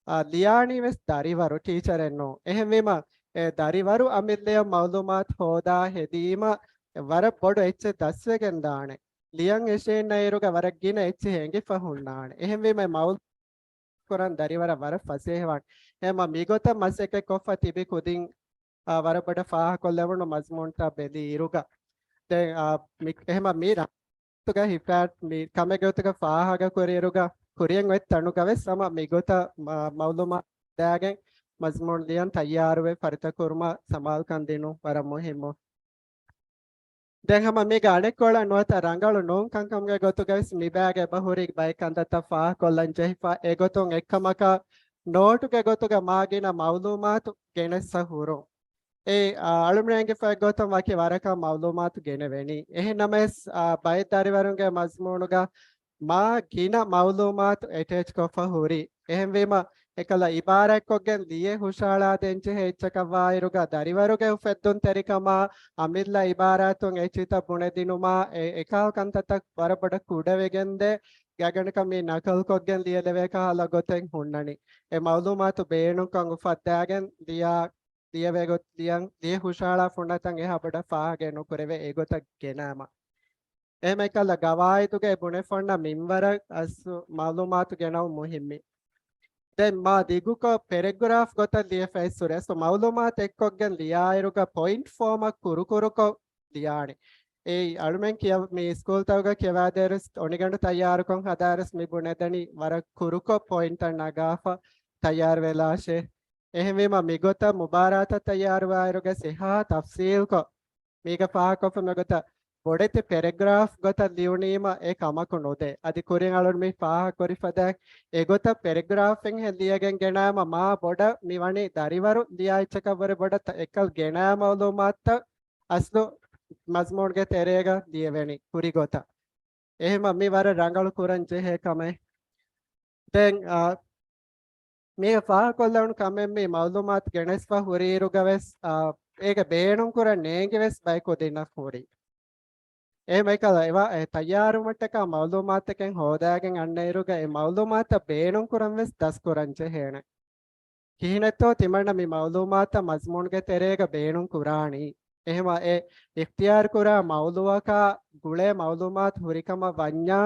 އާ، ލިޔާނީ ވެސް ދަރިވަރު ޓީޗަރެއް ނޫން. އެހެންވީމަ އެ ދަރިވަރު އަމިއްލަޔަށް މައުލޫމާތު ހޯދާ ހެދީމަ ވަރަށް ބޮޑު އެއްޗެއް ދަސްވެގެން ދާނެ. ލިޔަން އެށީންނައިރުގަ ވަރަށް ގިނަ އެއްޗެއް އެނގިފަ ހުންނާނެ. އެހެންވީމަ މައުލޫ ކުރަން ދަރިވަރަށް ވަރަށް ފަސޭހަވާނެ. އެހެމަ މިގޮތަށް މަސައްކަތް ކޮށްފަ ތިބި ކުދިން، އާ، ވަރަށް ބޮޑަށް ފާހަގަކޮށްލެވުނު މަޒްމޫންތައް ބެލި އިރުގަ. ދެން، އާ، މި-، އެހެމަ މި ރަ-، ގޮތުގަ ހިފާ-، މި ކަމެއް ގޮތުގަ ފާހަގަ ކުރިއިރުގަ ކުރިޔަށް އޮތް ތަނުގަ ވެސް ހަމަ މިގޮތަށް މަ-، މައުލޫމާތު ދާގެން މަޒްމޫން ލިޔަން ތައްޔާރުވެ ފަރިތަ ކުރުމަށް ސަމާލުކަން ދިނުން ވަރަށް މުހިއްމު. ދެން ހަމަ މީގެ އަނެއްކޮޅަށް ނުވަތަ ރަނގަޅު ނޫން ކަންކަމުގެ ގޮތުގަ ވެސް މިބައިގަ އެބަ ހުރި ބައެއް ކަންތައްތައް ފާހަގަކޮށްލަން ޖެހިފަ. އެގޮތުން އެއްކަމަކަށް ނޯޓުގެ ގޮތުގަ މާ ގިނަ މައުލޫމާތު ގެނެއްސަ ހުރުން. އެ، އާ، އަޅުމެންގެ ފައި ގޮތުން ވަކި ވަރަކަށް މައުލޫމާތު ގެނެވެނީ. އެހެން ނަމަވެސް، އާ، ބައެއް ދަރިވަރުންގެ މަޒްމޫނުގަ މާ ގިނަ މައުލޫމާތު އެޓޭޗް ކޮށްފަ ހުރި. އެހެންވީމަ، އެކަލަ އިބާރާތްކޮށްގެން ލިޔެ ހުށަހަޅާދޭން ޖެހޭ އެއްޗަކަށް ވާއިރުގަ ދަރިވަރުގެ އުފެއްދުންތެރިކަމާ އަމިއްލަ އިބާރާތުން އެއްޗިތައް ބުނެދިނުމާ އެ އެކާ ކަންތައްތައް ވަރަށް ބޮޑަށް ކުޑަވެގެންދޭ ގާގަނޑަކަށް މި ނަކަލްކޮށްގެން ލިޔެލެވޭ ކަހަލަ ގޮތެއް ހުންނަނީ. އެ މައުލޫމާތު ބޭނުންކަން އުފައްދާގެން ލިޔާ، ލިޔެވޭ ގޮތް ލިޔަން، ލިޔެ ހުށަހަޅާ ފުންނަތަން އެހާ ބޮޑަށް ފާހަގައެއް ނުކުރެވޭ އެގޮތަށް ގެނައިމަ. އެހެމަ އެކަލަ ގަވާއިދުގައި ބުނެފަ އޮންނަ މިންވަރަށް އަސް މައުލޫމާތު ގެނައުން މުހިއްމި. ދެން މާ ދިގުކޮށް ޕެރެގްރާފް ގޮތަށް ލިޔެފައި ހުރެ އަސް މައުލޫމާތު އެއްކޮށްގެން ލިޔާއިރުގަ ޕޮއިންޓް ފޯމަށް ކުރުކުރުކޮށް ލިޔާނެ. އެއީ އަޅުމެން ކިޔަ-، މި ސްކޫލްތަކުގަ ކިޔަވާދޭއިރުސް އޮނިގަނޑު ތައްޔާރުކޮށް ހަދާއިރުސް މި ބުނެދެނީ ވަރަށް ކުރުކޮށް ޕޮއިންޓްތައް ނަގާފަ ތައްޔާރު ވެލާށޭ. އެހެންވީމަ މިގޮތަށް މުބާރާތަށް ތައްޔާރުވާއިރުގަ ސިހާ ތަފްސީލްކޮށް މީގަ ފާހަގަކޮށްފަ މިގޮތަށް ބޮޑެތި ޕެރެގްރާފް ގޮތަށް ލިޔުނީމަ އެ ކަމަކު ނުދޭ. އަދި ކުރިން އަޅުން މި ފާހަގަކުރި ފަދައިން އެގޮތަށް ޕެރެގްރާފެއްހެން ލިޔަގެން ގެނައިމަ މާ ބޮޑަށް މި ވަނީ ދަރިވަރު ލިޔާ އެއްޗަކަށްވުރެ ބޮޑަށް ތަ-، އެކަލް ގެނައި މައުލޫމާތުތައް އަސްލު މަޒްމޫންގެ ތެރޭގަ ލިޔެވެނީ ހުރި ގޮތަށް. އެހެމަ މި ވަރަށް ރަނގަޅު ކުރަން ޖެހޭ ކަމެއް. ދެން، އާ، މީގެ ފާހަގަކޮށްލެވުނު ކަމެއް މި މައުލޫމާތު ގެނެސްފަ ހުރިއިރުގަ ވެސް، އާ، އޭގެ ބޭނުން ކުރަން ނޭނގި ވެސް ބައެއް ކުދިންނަށް ހުރި. އެހެމަ އެކަލަ އެވާ އެ ތައްޔާރުވުމަށްޓަކާ މައުލޫމާތަކެއް ހޯދާގެން އަންނައިރުގަ އެ މައުލޫމާތަށް ބޭނުން ކުރަން ވެސް ދަސްކުރަން ޖެހޭނެ. ކިހިނެއްތޯ ތިމަންނަ މި މައުލޫމާތަށް މަޒްމޫންގެ ތެރޭގަ ބޭނުން ކުރާނީ؟ އެހެމަ އެ އިޚްތިޔާރު ކުރާ މައުލޫއަކާ ގުޅޭ މައުލޫމާތު ހުރިކަމަށް ވަންޏާ،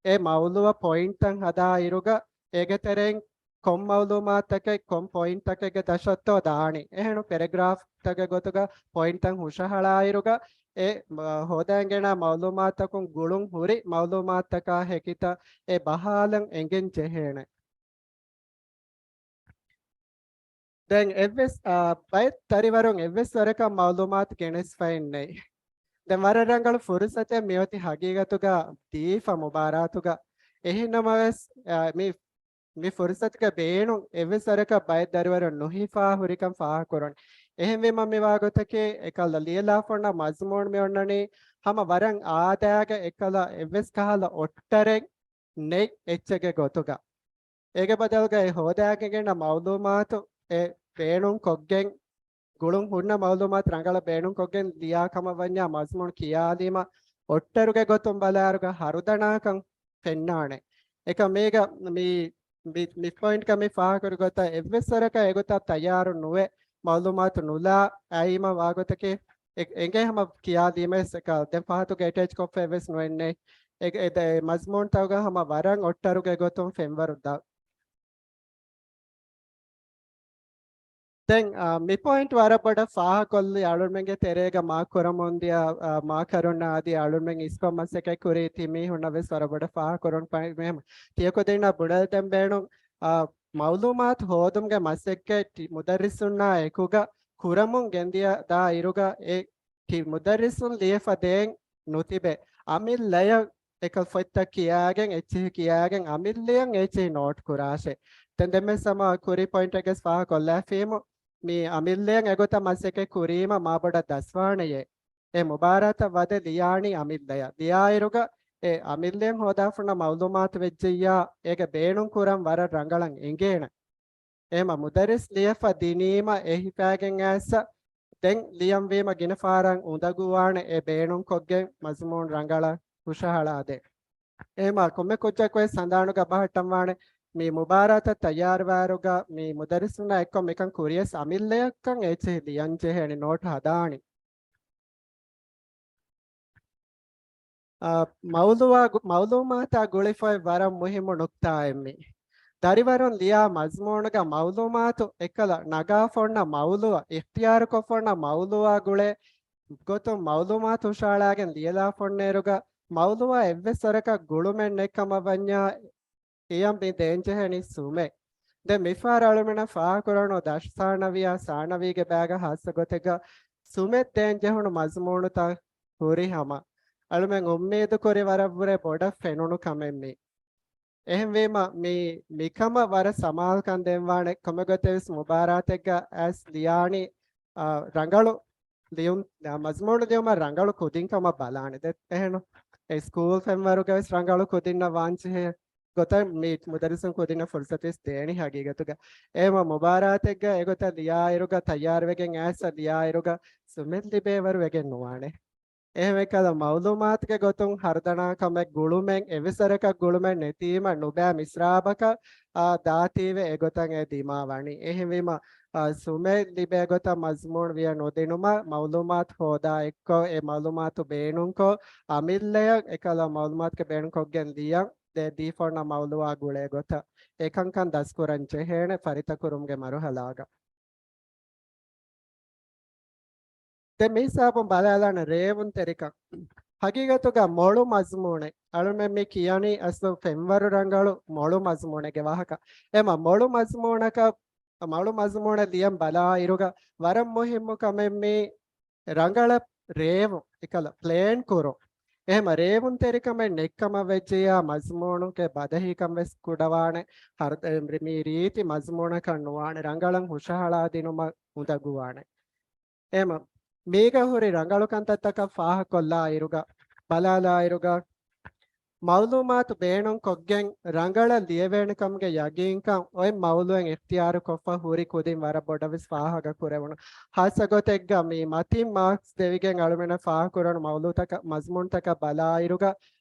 އެ މައުލޫއަށް ޕޮއިންޓްތައް ހަދާ އިރުގަ އޭގެ ތެރެއިން ކޮން މައުލޫމާތަކެއް ކޮން ޕޮއިންޓްތަކެއްގެ ދަށަށްތޯ ދާނީ. އެހެން ޕެރެގްރާފްތަކެއް ގޮތުގަ ޕޮއިންޓްތައް ހުށަހަޅާއިރުގަ އެ، މަ، ހޯދައިގެނާ މައުލޫމާތަކުން ގުޅުން ހުރި މައުލޫމާތަކާ ހެކިތައް އެ ބަހާލަން އެނގެން ޖެހޭނެ. ދެން އެއްވެސް، އާ، ބައެއް ދަރިވަރުން އެއްވެސް ވަރަކަށް މައުލޫމާތު ގެނެސްފައެއް ނެތް. ދެން ވަރަށް ރަނގަޅު ފުރުސަތެއް މިއޮތީ ހަގީގަތުގަ ދީފަ މުބާރާތުގަ. އެހެންނަމަވެސް، އާ، މި، މި ފުރުސަތުގެ ބޭނުން އެއްވެސް ވަރަކަށް ބައެއް ދަރިވަރުން ނުހިފާ ހުރިކަން ފާހަގަކުރަން. އެހެންވީމަ މިވާގޮތަކީ އެކަލަ ލިޔެލާފަ އޮންނަ މަޒްމޫން މި އޮންނަނީ ހަމަ ވަރަށް އާދައިގެ އެކަލަ އެއްވެސް ކަހަލަ އޮއްޓަރެއް ނެތް އެއްޗެއްގެ ގޮތުގަ. އޭގެ ބަދަލުގައި ހޯދާގެން އަންނަ މައުލޫމާތު އެ ބޭނުން ކޮށްގެން، ގުޅުން ހުންނަ މައުލޫމާތު ރަނގަޅަށް ބޭނުން ކޮށްގެން ލިޔާ ކަމަށް ވަންޏާ މަޒްމޫން ކިޔާލީމަ އޮއްޓަރުގެ ގޮތުން ބަލާއިރުގަ ހަރުދަނާކަން ފެންނާނެ. އެކަމް މީގަ މި، މި، މި ޕޮއިންޓްގަ މި ފާހަގަކުރި ގޮތަށް އެއްވެސް ވަރަކަށް އެގޮތަށް ތައްޔާރު ނުވެ، މައުލޫމާތު ނުލާ އައީމަ ވާގޮތަކީ އެ-، އެނގޭ ހަމަ ކިޔާލީމަ އެކަ-، ދެން ފަހަތުގަ އެޓޭޗް ކޮށްފަ އެއްވެސް ނުވެންނެ. އެ-، އެ-، ދެ-، މަޒްމޫންތަކުގަ ހަމަ ވަރަށް އޮއްޓަރުގެ ގޮތުން ފެންވަރު ދަ-، ދެން، އާ، މި ޕޮއިންޓް ވަރަށް ބޮޑަށް ފާހަގަކޮށްލި އަޅުންމެންގެ ތެރޭގަ މާކް ކުރަމުންދިޔަ، އާ، މާކަރުންނާ އަދި އަޅުންމެން އިސްކޮށް މަސައްކަތް ކުރި ތިމީހުންނަށް ވެސް ވަރަށް ބޮޑަށް ފާހަގަކުރުން ފަ-، މި ހަމަ ތިޔަކުދިންނަށް ބުނެދޭން ބޭނުން، އާ، މައުލޫމާތު ހޯދުމުގެ މަސައްކަތް މުދައްރިސުންނާ އެކުގަ ކުރަމުން ގެންދިޔަ ދާ އިރުގަ އެ ތި މުދައްރިސުން ލިޔެފަ ދޭން ނުތިބެ، އަމިއްލަޔަށް އެކަލް ފޮތްތައް ކިޔާގެން، އެއްޗިހި ކިޔާގެން، އަމިއްލަޔަށް އެއްޗިހި ނޯޓް ކުރާށޭ. ދެން ދެންމެސް ހަމަ ކުރި ޕޮއިންޓެއްގެސް ފާހަގަކޮށްލާފީމު، މި އަމިއްލަޔަށް އެގޮތަށް މަސައްކަތް ކުރީމަ މާބޮޑަށް ދަސްވާނެޔޭ. އެ މުބާރާތަށް ވަދެ ލިޔާނީ އަމިއްލަޔަށް. ލިޔާއިރުގަ އެ އަމިއްލަޔަށް ހޯދާފަ އޮންނަ މައުލޫމާތު ވެއްޖެއްޔާ، އޭގެ ބޭނުން ކުރަން ވަރަށް ރަނގަޅަށް އެނގޭނެ. އެހެމަ މުދައްރިސް ލިޔެފަ ދިނީމަ އެ ހިފާގެން އައިސް ދެން ލިޔަންވީމަ ގިނަ ފަހަރަށް އުނދަގޫވާނެ އެ ބޭނުން ކޮށްގެން މަޒުމޫން ރަނގަޅަށް ހުށަހަޅާދޭ. އެހެމަ ކޮންމެ ކުއްޖަކުވެސް ހަނދާނުގަ ބަހައްޓަންވާނެ މި މުބާރާތަށް ތައްޔާރުވާއިރުގަ މި މުދައްރިސުންނާ އެއްކޮށް މިކަން ކުރިޔަސް އަމިއްލަޔަށްކަން އެއްޗެހި ލިޔަން ޖެހޭނެ ނޯޓް ހަދާނީ. އާ، މައުލޫއާ ގު-، މައުލޫމާތާ ގުޅިފައި ވަރަށް މުހިއްމު ނުކްތާއެއް މީ. ދަރިވަރުން ލިޔާ މަޒުމޫނުގަ މައުލޫމާތު އެކަލަ ނަގާފަ އޮންނަ މައުލޫއަށް، އިޚްތިޔާރުކޮށްފަ އޮންނަ މައުލޫއާ ގުޅޭ ގޮތުން މައުލޫމާތު ހުށަހަޅާގެން ލިޔެލާފަ އޮންނައިރުގަ މައުލޫއާ އެއްވެސް ވަރަކަށް ގުޅުމެއް ނެތްކަމަށް ވަންޏާ، އެޔަށް މި ދޭންޖެހެނީ ސުމެއް. ދެން މިފަހަރު އަޅުމެންނަށް ފާހަގަކުރަން އޮތް ދަށު ސާނަވީއާ ސާނަވީގެ ބައިގަ ހާއްސަ ގޮތެއްގަ ސުމެއް ދޭންޖެހުނު މަޒުމޫނުތައް ހުރި ހަމަ، އަޅުމެން އުއްމީދު ކުރި ވަރަށްވުރެ ބޮޑަށް ފެނުނު ކަމެއް މީ. އެހެންވީމަ، މި، މިކަމަށް ވަރަށް ސަމާލުކަން ދޭންވާނެ. ކޮންމެ ގޮތެއްވެސް މުބާރާތެއްގަ އައިސް ލިޔާނީ، އާ، ރަނގަޅު ލިޔުން، މަޒުމޫނު ލިޔުމަށް ރަނގަޅު ކުދިން ކަމަށް ބަލާނެ. ދެ-، އެހެން އެ ސްކޫލް ފެންވަރުގަވެސް ރަނގަޅު ކުދިންނަށް ވާންޖެހޭ ގޮތަށް މި މުދައްރިސުން ކުދިންނަށް ފުރުސަތުވެސް ދޭނީ ހަގީގަތުގަ. އެހެމަ މުބާރާތެއްގަ އެގޮތަށް ލިޔާއިރުގަ، ތައްޔާރުވެގެން އައިސް ލިޔާއިރުގަ ސުމެއް ލިބޭވަރު ވެގެން ނުވާނެ. އެހެންވެ ކަލަ މައުލޫމާތުގެ ގޮތުން ހަރުދަނާ ކަމެއް ގުޅުމެއް، އެއްވެސް ވަރަކަށް ގުޅުމެއް ނެތީމަ ނުބައި މިސްރާބަކަށް، އާ، ދާތީވެ އެގޮތަށް އެ ދިމާވަނީ. އެހެންވީމަ، އާ، ސުމެއް ލިބޭ ގޮތަށް މަޒުމޫނު ވިޔަ ނުދިނުމަށް މައުލޫމާތު ހޯދާ އެއްކޮށް، އެ މައުލޫމާތު ބޭނުންކޮށް، އަމިއްލަޔަށް އެކަލަ މައުލޫމާތުގެ ބޭނުންކޮށްގެން ލިޔަން ދޭ ދީފަ އޮންނަ މައުލޫއާ ގުޅޭ ގޮތަށް އެކަންކަން ދަސްކުރަން ޖެހޭނެ ފަރިތަކުރުމުގެ މަރުހަލާގަ. ދެން މި ހިސާބުން ބަލާލާނެ ރޭވުންތެރިކަން. ހަގީގަތުގަ މޮޅު މަޒުމޫނެއް. އަޅުމެން މި ކިޔަނީ އަސްލު ފެންވަރު ރަނގަޅު މޮޅު މަޒުމޫނެއްގެ ވާހަކަ. އެމަ މޮޅު މަޒުމޫނަކަށް، މޮޅު މަޒުމޫނެއް ލިޔަން ބަލާ އިރުގަ ވަރަށް މުހިއްމު ކަމެއް މީ ރަނގަޅަށް ރޭވުން، އެކަލަ ޕްލޭން ކުރުން. އެހެމަ ރޭވުންތެރިކަމެއް ނެތްކަމަށް ވެއްޖެޔާ މަޒްމޫނުގެ ބަދަހީކަން ވެސް ކުޑަވާނެ. ހަރު-، މި ރީތި މަޒްމޫނަކަށް ނުވާނެ، ރަނގަޅަށް ހުށަހަޅާދިނުމަށް އުނދަގޫވާނެ. އެހެމަ މީގަ ހުރި ރަނގަޅު ކަންތައްތަކަށް ފާހަކޮށްލާ އިރުގަ، ބަލާލާ އިރުގަ، މައުލޫމާތު ބޭނުން ކޮށްގެން ރަނގަޅަށް ލިޔެވޭނެ ކަމުގެ ޔަގީންކަން އޮތް މައުލޫއެއް އިޚްތިޔާރު ކޮށްފަ ހުރި ކުދިން ވަރަށް ބޮޑަށް ވެސް ފާހަގަ ކުރެވުނު. ހާއްސަ ގޮތެއްގަ މި މަތިން މާކްސް ދެވިގެން އަޅުމެންނަށް ފާހަގަ ކުރެވުނު މައުލޫތަކަށް، މަޒްމޫންތަކަށް ބަލާ އިރުގަ،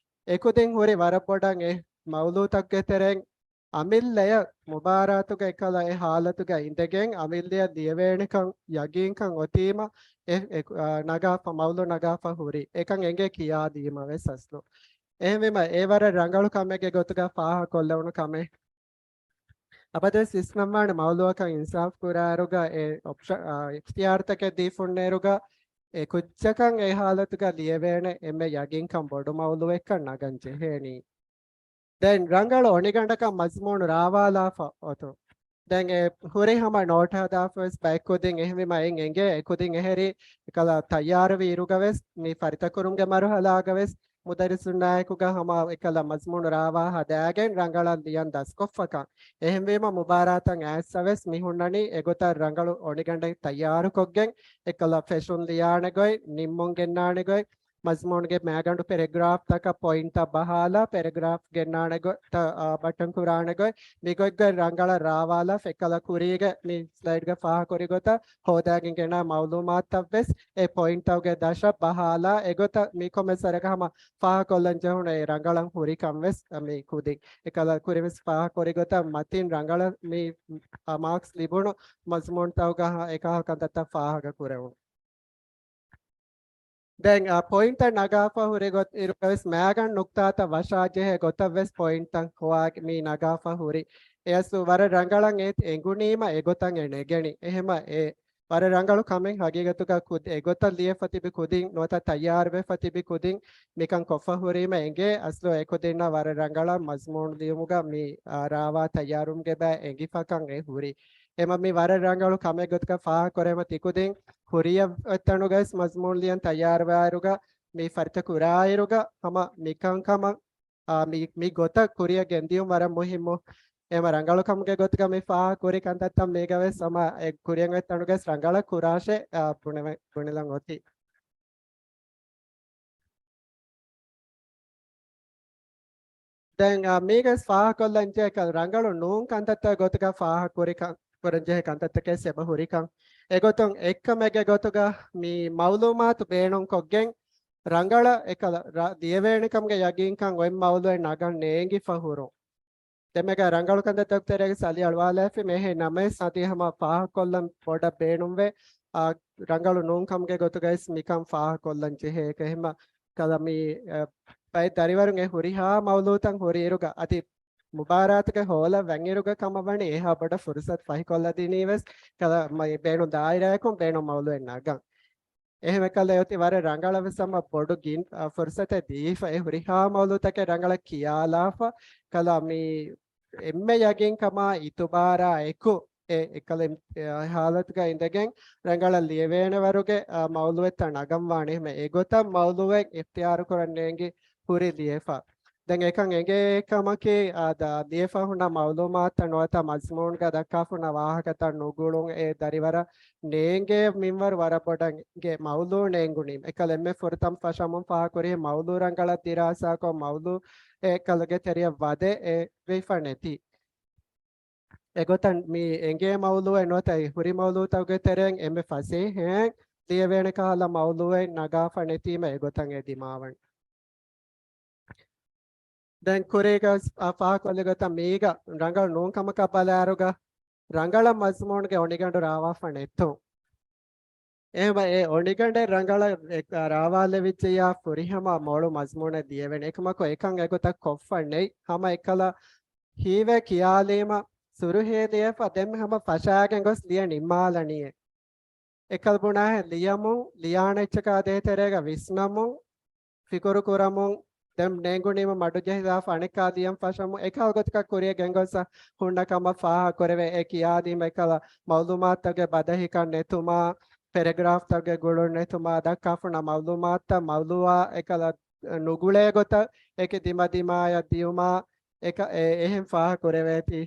އެކުދިން ހުރި ވަރަށް ބޮޑަށް އެ މައުލޫތަކުގެ ތެރެއިން އަމިއްލަޔަށް މުބާރާތުގަ އެކަލަ އެ ހާލަތުގަ އިނދެގެން އަމިއްލަޔަށް ލިޔެވޭނެކަން ޔަގީންކަން އޮތީމަ އެ، އެ، އާ، ނަގާފަ، މައުލޫ ނަގާފަ ހުރި އެކަން އެނގޭ ކިޔާދީމަ ވެސް އަސްލު. އެހެންވީމަ އެ ވަރަށް ރަނގަޅު ކަމެއްގެ ގޮތުގަ ފާހަކޮށްލެވުނު ކަމެއް. އަބަދުވެސް ވިސްނަންވާނެ މައުލޫއަކަށް އިންސާފް ކުރާއިރުގަ އެ އޮޕްޝަ-، އާ، އިޚްތިޔާރުތަކެއް ދީފުންނައިރުގަ އެ ކުއްޖަކަށް އެ ހާލަތުގަ ލިޔެވޭނެ އެންމެ ޔަގީންކަން ބޮޑު މައުލޫއެއްކަން ނަގަން ޖެހޭނީ. ދެން ރަނގަޅު އޮނިގަނޑަކަށް މަޒްމޫނު ރާވާލާފަ އޮތުން. ދެން އެ ހުރި ހަމަ ނޯޓް ހަދާފަވެސް ބައެއް ކުދިން އެހެންވީމަ އެން އެނގޭ އެ ކުދިން އެހެރީ އެކަލަ ތައްޔާރުވި އިރުގަވެސް މި ފަރިތަކުރުމުގެ މަރުހަލާގަވެސް މުދައްރިސުންނާއެކުގަ ހަމަ އެކަލަ މަޒްމޫނު ރާވާ ހަދާގެން ރަނގަޅަށް ލިޔަން ދަސްކޮށްފަކަން. އެހެންވީމަ މުބާރާތަށް އައިއްސަވެސް މި ހުންނަނީ އެގޮތަށް ރަނގަޅު އޮނިގަނޑެއް ތައްޔާރުކޮށްގެން އެކަލަ ފެށުން ލިޔާނެ ގޮތް، ނިންމުން ގެންނާނެ ގޮތް، މަޒްމޫނުގެ މައިގަނޑު ޕެރެގްރާފްތަކަށް ޕޮއިންޓްތައް ބަހާލާ، ޕެރެގްރާފް ގެންނާނެ ގޮތް، ތަ-، އާ، ބައްޓަން ކުރާނެ ގޮތް، މިގޮތްގޮތް ރަނގަޅަށް ރާވާލާ، އެކަލަ ކުރީގެ މި ސްލައިޑްގަ ފާހަކުރި ގޮތަށް ހޯދާގެން ގެނާ މައުލޫމާތުތައްވެސް އެ ޕޮއިންޓްތަކުގެ ދަށަށް ބަހާލާ، އެގޮތަށް މި ކޮމެންޓްސް އަރަކަށް ހަމަ ފާހަކޮށްލަން ޖެހުނު އެ ރަނގަޅަށް ހުރިކަން ވެސް މި ކުދިން އެކަލަ ކުރިން ވެސް ފާހަކުރި ގޮތަށް މަތިން ރަނގަޅަށް މި، އާ، މާކްސް ލިބުނު މަޒްމޫންތަކުގަ އެކަހަލަ ކަންތައްތައް ފާހަގަ ކުރެވުނު. ދެން، އާ، ޕޮއިންޓްތައް ނަގާފަ ހުރި ގޮތް އިރުގަވެސް މައިގަނޑު ނުކްތާތައް ވަށާ ޖެހޭ ގޮތަށްވެސް ޕޮއިންޓްތައް ހޮވާ މި ނަގާފަ ހުރި. އެއަސްލު ވަރަށް ރަނގަޅަށް އެ އެނގުނީމަ އެގޮތަށް އެ ނެގެނީ. އެހެމަ އެ ވަރަށް ރަނގަޅު ކަމެއް ހަގީގަތުގަ ކުދި-، އެގޮތަށް ލިޔެފަ ތިބި ކުދިން ނުވަތަ ތައްޔާރުވެފަ ތިބި ކުދިން މިކަން ކޮށްފަ ހުރީމަ އެނގޭ އަސްލު އެ ކުދިންނަށް ވަރަށް ރަނގަޅަށް މަޒްމޫނު ލިޔުމުގަ މި، އާ، ރާވާ ތައްޔާރުވުމުގެ ބައި އެނގިފަކަން އެ ހުރި. އެމަ މި ވަރަށް ރަނގަޅު ކަމެއް ގޮތުގަ ފާހަގަކުރޭމަ ތިކުދިން ކުރިއަށް އޮތްތަނުގަވެސް މަޒްމޫނު ލިޔަން ތައްޔާރުވާއިރުގަ މި ފަރިތަ ކުރާއިރުގަ ހަމަ މިކަންކަމަށް، އާ، މި، މި ގޮތަށް ކުރިއަށް ގެންދިޔުން ވަރަށް މުހިއްމު. އެމަ ރަނގަޅު ކަމުގެ ގޮތުގަ މި ފާހަގަކުރި ކަންތައްތައް މީގަވެސް ހަމަ އެ ކުރިއަށް އޮތްތަނުގަވެސް ރަނގަޅަށް ކުރާށޭ، އާ، ބުނެވެ-، ބުނެލަން އޮތީ. ދެން، އާ، މީގަސް ފާހަކޮށްލަންޖެހޭ ކަން ރަނގަޅު ނޫން ކަންތައްތައް ގޮތުގަ ފާހަކުރިކަން، ކުރަންޖެހޭ ކަންތައްތަކެއް ސެބަ ހުރިކަން. އެގޮތުން އެއްކަމެއްގެ ގޮތުގަ މި މައުލޫމާތު ބޭނުންކޮށްގެން ރަނގަޅަށް އެކަލަ ރަ-، ލިޔެވޭނެކަމުގެ ޔަގީންކަން އޮތް މައުލޫއެއް ނަގަން ނޭނގިފަ ހުރުން. ދެމެގަ ރަނގަޅު ކަންތައްތަކު ތެރޭގަ ސަލި އަޅުވާލައިފި މޭހެ ނަމަވެސް އަދި ހަމަ ފާހަކޮށްލަން ބޮޑަށް ބޭނުންވޭ. އާ، ރަނގަޅު ނޫން ކަމުގެ ގޮތުގައިސް މިކަން ފާހަކޮށްލަން ޖެހޭ. އެކަހެމަ ކަލަ މި، އަ، ބައެއް ދަރިވަރުން އެ ހުރިހާ މައުލޫތައް ހުރި އިރުގަ އަދި މުބާރާތުގެ ހޯލަށް ވަންއިރުގަ ކަމަށް ވަނީ އެހާ ބޮޑަށް ފުރުސަތު ފަހިކޮށްލަދިނީ ވެސް ކަލަ މަ-، ބޭނުން ދާއިރާއަކުން ބޭނުން މައުލޫއެއް ނަގަން. އެހެން ކަލަ އޮތީ ވަރަށް ރަނގަޅަށް ވެސް ހަމަ ބޮޑު ގިން، އަ، ފުރުސަތެއް ދީފަ އެ ހުރިހާ މައުލޫތަކެއް ރަނގަޅަށް ކިޔާލާފަ ކަލަ މި އެންމެ ޔަގީންކަމާ އިތުބާރާ އެކު އެ އެކަލަ އެ ހާލަތުގަ އިނދެގެން ރަނގަޅަށް ލިޔެވޭނެ ވަރުގެ، އާ، މައުލޫއެއްތައް ނަގަން ވާނެ. އެހެމަ އެގޮތަށް މައުލޫއެއް އިޚްތިޔާރު ކުރަން ނޭނގި ހުރި ލިޔެފަ. ދެން އެކަން އެނގޭ ކަމަކީ، އާ، ދަ-، ލިޔެފަ ހުންނަ މައުލޫމާތުތައް ނުވަތަ މަޒްމޫންގަ ދައްކާފަ ހުންނަ ވާހަކަތައް ނުގުޅުން އެ ދަރިވަރަށް ނޭނގޭ މިންވަރު ވަރަށް ބޮޑަށް އެނގޭ މައުލޫ ނޭނގުނީމަ. އެކަލަ އެންމެ ފުރަތަމަ ފަށަމުން ފާހަކުރި މައުލޫ ރަނގަޅަށް ދިރާސާކޮށް މައުލޫ އެކަލުގެ ތެރެއަށް ވަދެ އެ ވެފަ ނެތި. އެގޮތަށް މި އެނގޭ މައުލޫއެއް ނުވަތަ ހުރި މައުލޫތަކުގެ ތެރެއިން އެންމެ ފަސޭހައިން ލިޔެވޭނެ ކަހަލަ މައުލޫއެއް ނަގާފަ ނެތީމަ އެގޮތަށް އެ ދިމާވަން. ދެން ކުރީގަ ފާހަކޮށްލި ގޮތަށް މީގަ ރަނގަޅު ނޫން ކަމަކަށް ބަލާއިރުގަ ރަނގަޅަށް މަޒްމޫނުގެ އޮނިގަނޑު ރާވާފަ ނެތުން. އެހެމަ އެ އޮނިގަނޑެއް ރަނގަޅަށް ރާވާލެވިއްޖެޔާ ފުރިހަމަ މޮޅު މަޒްމޫނެއް ލިޔެވޭނެ. އެކަމަކު އެކަން އެގޮތަށް ކޮށްފަ ނެތް. ހަމަ އެކަލަ ހީވޭ ކިޔާލީމަ ސުރުހޭ ލިޔެފަ ދެން ހަމަ ފަށާގެން ގޮސް ލިޔެ ނިންމާލަނީއޭ. އެކަލަ ބުނާހެން ލިޔަމުން، ލިޔާނެ އެއްޗަކާ ދޭތެރޭގަ ވިސްނަމުން، ފިކުރު ކުރަމުން، ދެން ނޭނގުނީމަ މަޑުޖެހިލާފަ އަނެއްކާ ލިޔަން ފަށަމުން، އެކަހަލަ ގޮތަކަށް ކުރިއަށް ގެންގޮސް ހުންނަ ކަމަށް ފާހަގަ ކުރެވޭ. އެ ކިޔާދީމަ އެކަލަ މައުލޫމާތުގެ ބަދަހިކަން ނެތުމާ، ޕެރެގްރާފްތަކުގެ ގުޅުން ނެތުމާ ދައްކާފަ ހުންނަ މައުލޫމާތުތައް މައުލޫއާ އެކަލަ ނުގުޅޭ ގޮތަށް އެކި ދިމަދިމާޔަށް ދިޔުމާ އެކަ އެ އެހެން ފާހަ ކުރެވޭތީ.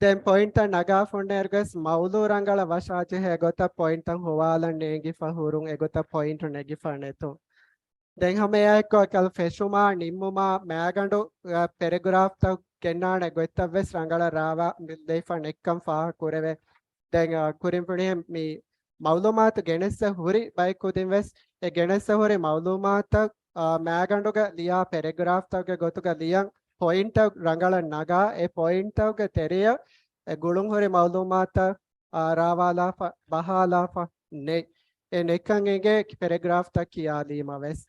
ދެން ޕޮއިންޓްތައް ނަގާފަ ހުންނައިރުގަސް މައުލޫ ރަނގަޅަށް ވަށާޖެހޭ ގޮތަށް ޕޮއިންޓްތައް ހޮވާލަން ނޭނގިފަ ހުރުން އެގޮތަށް ޕޮއިންޓް ނެގިފަ ނެތުން. ދެން ހަމައެއާއެއްކޮށް އެކަލަ ފެށުމާ ނިންމުމާ މައިގަނޑު އަ، ޕެރެގްރާފްތައް ގެންނާނެ ގޮތްތައް ވެސް ރަނގަޅަށް ރާވާ ލެވިފަ ނެތްކަން ފާހަ ކުރެވޭ. ދެން އަ، ކުރިން ފުނިހެން މި މައުލޫމާތު ގެނެއްސަ ހުރި ބައެއް ކުދިން ވެސް އެ ގެނެއްސަ ހުރި މައުލޫމާތަށް އަ، މައިގަނޑުގަ ލިޔާ ޕެރެގްރާފްތަކުގެ ގޮތުގަ ލިޔަން ޕޮއިންޓްތައް ރަނގަޅަށް ނަގާ އެ ޕޮއިންޓްތަކުގެ ތެރެޔަށް އެ ގުޅުން ހުރި މައުލޫމާތަށް އާ، ރާވާލާފަ، ބަހާލާފަ ނެތް. އެ ނެތްކަން އެނގޭ ޕެރެގްރާފްތައް ކިޔާލީމަ ވެސް.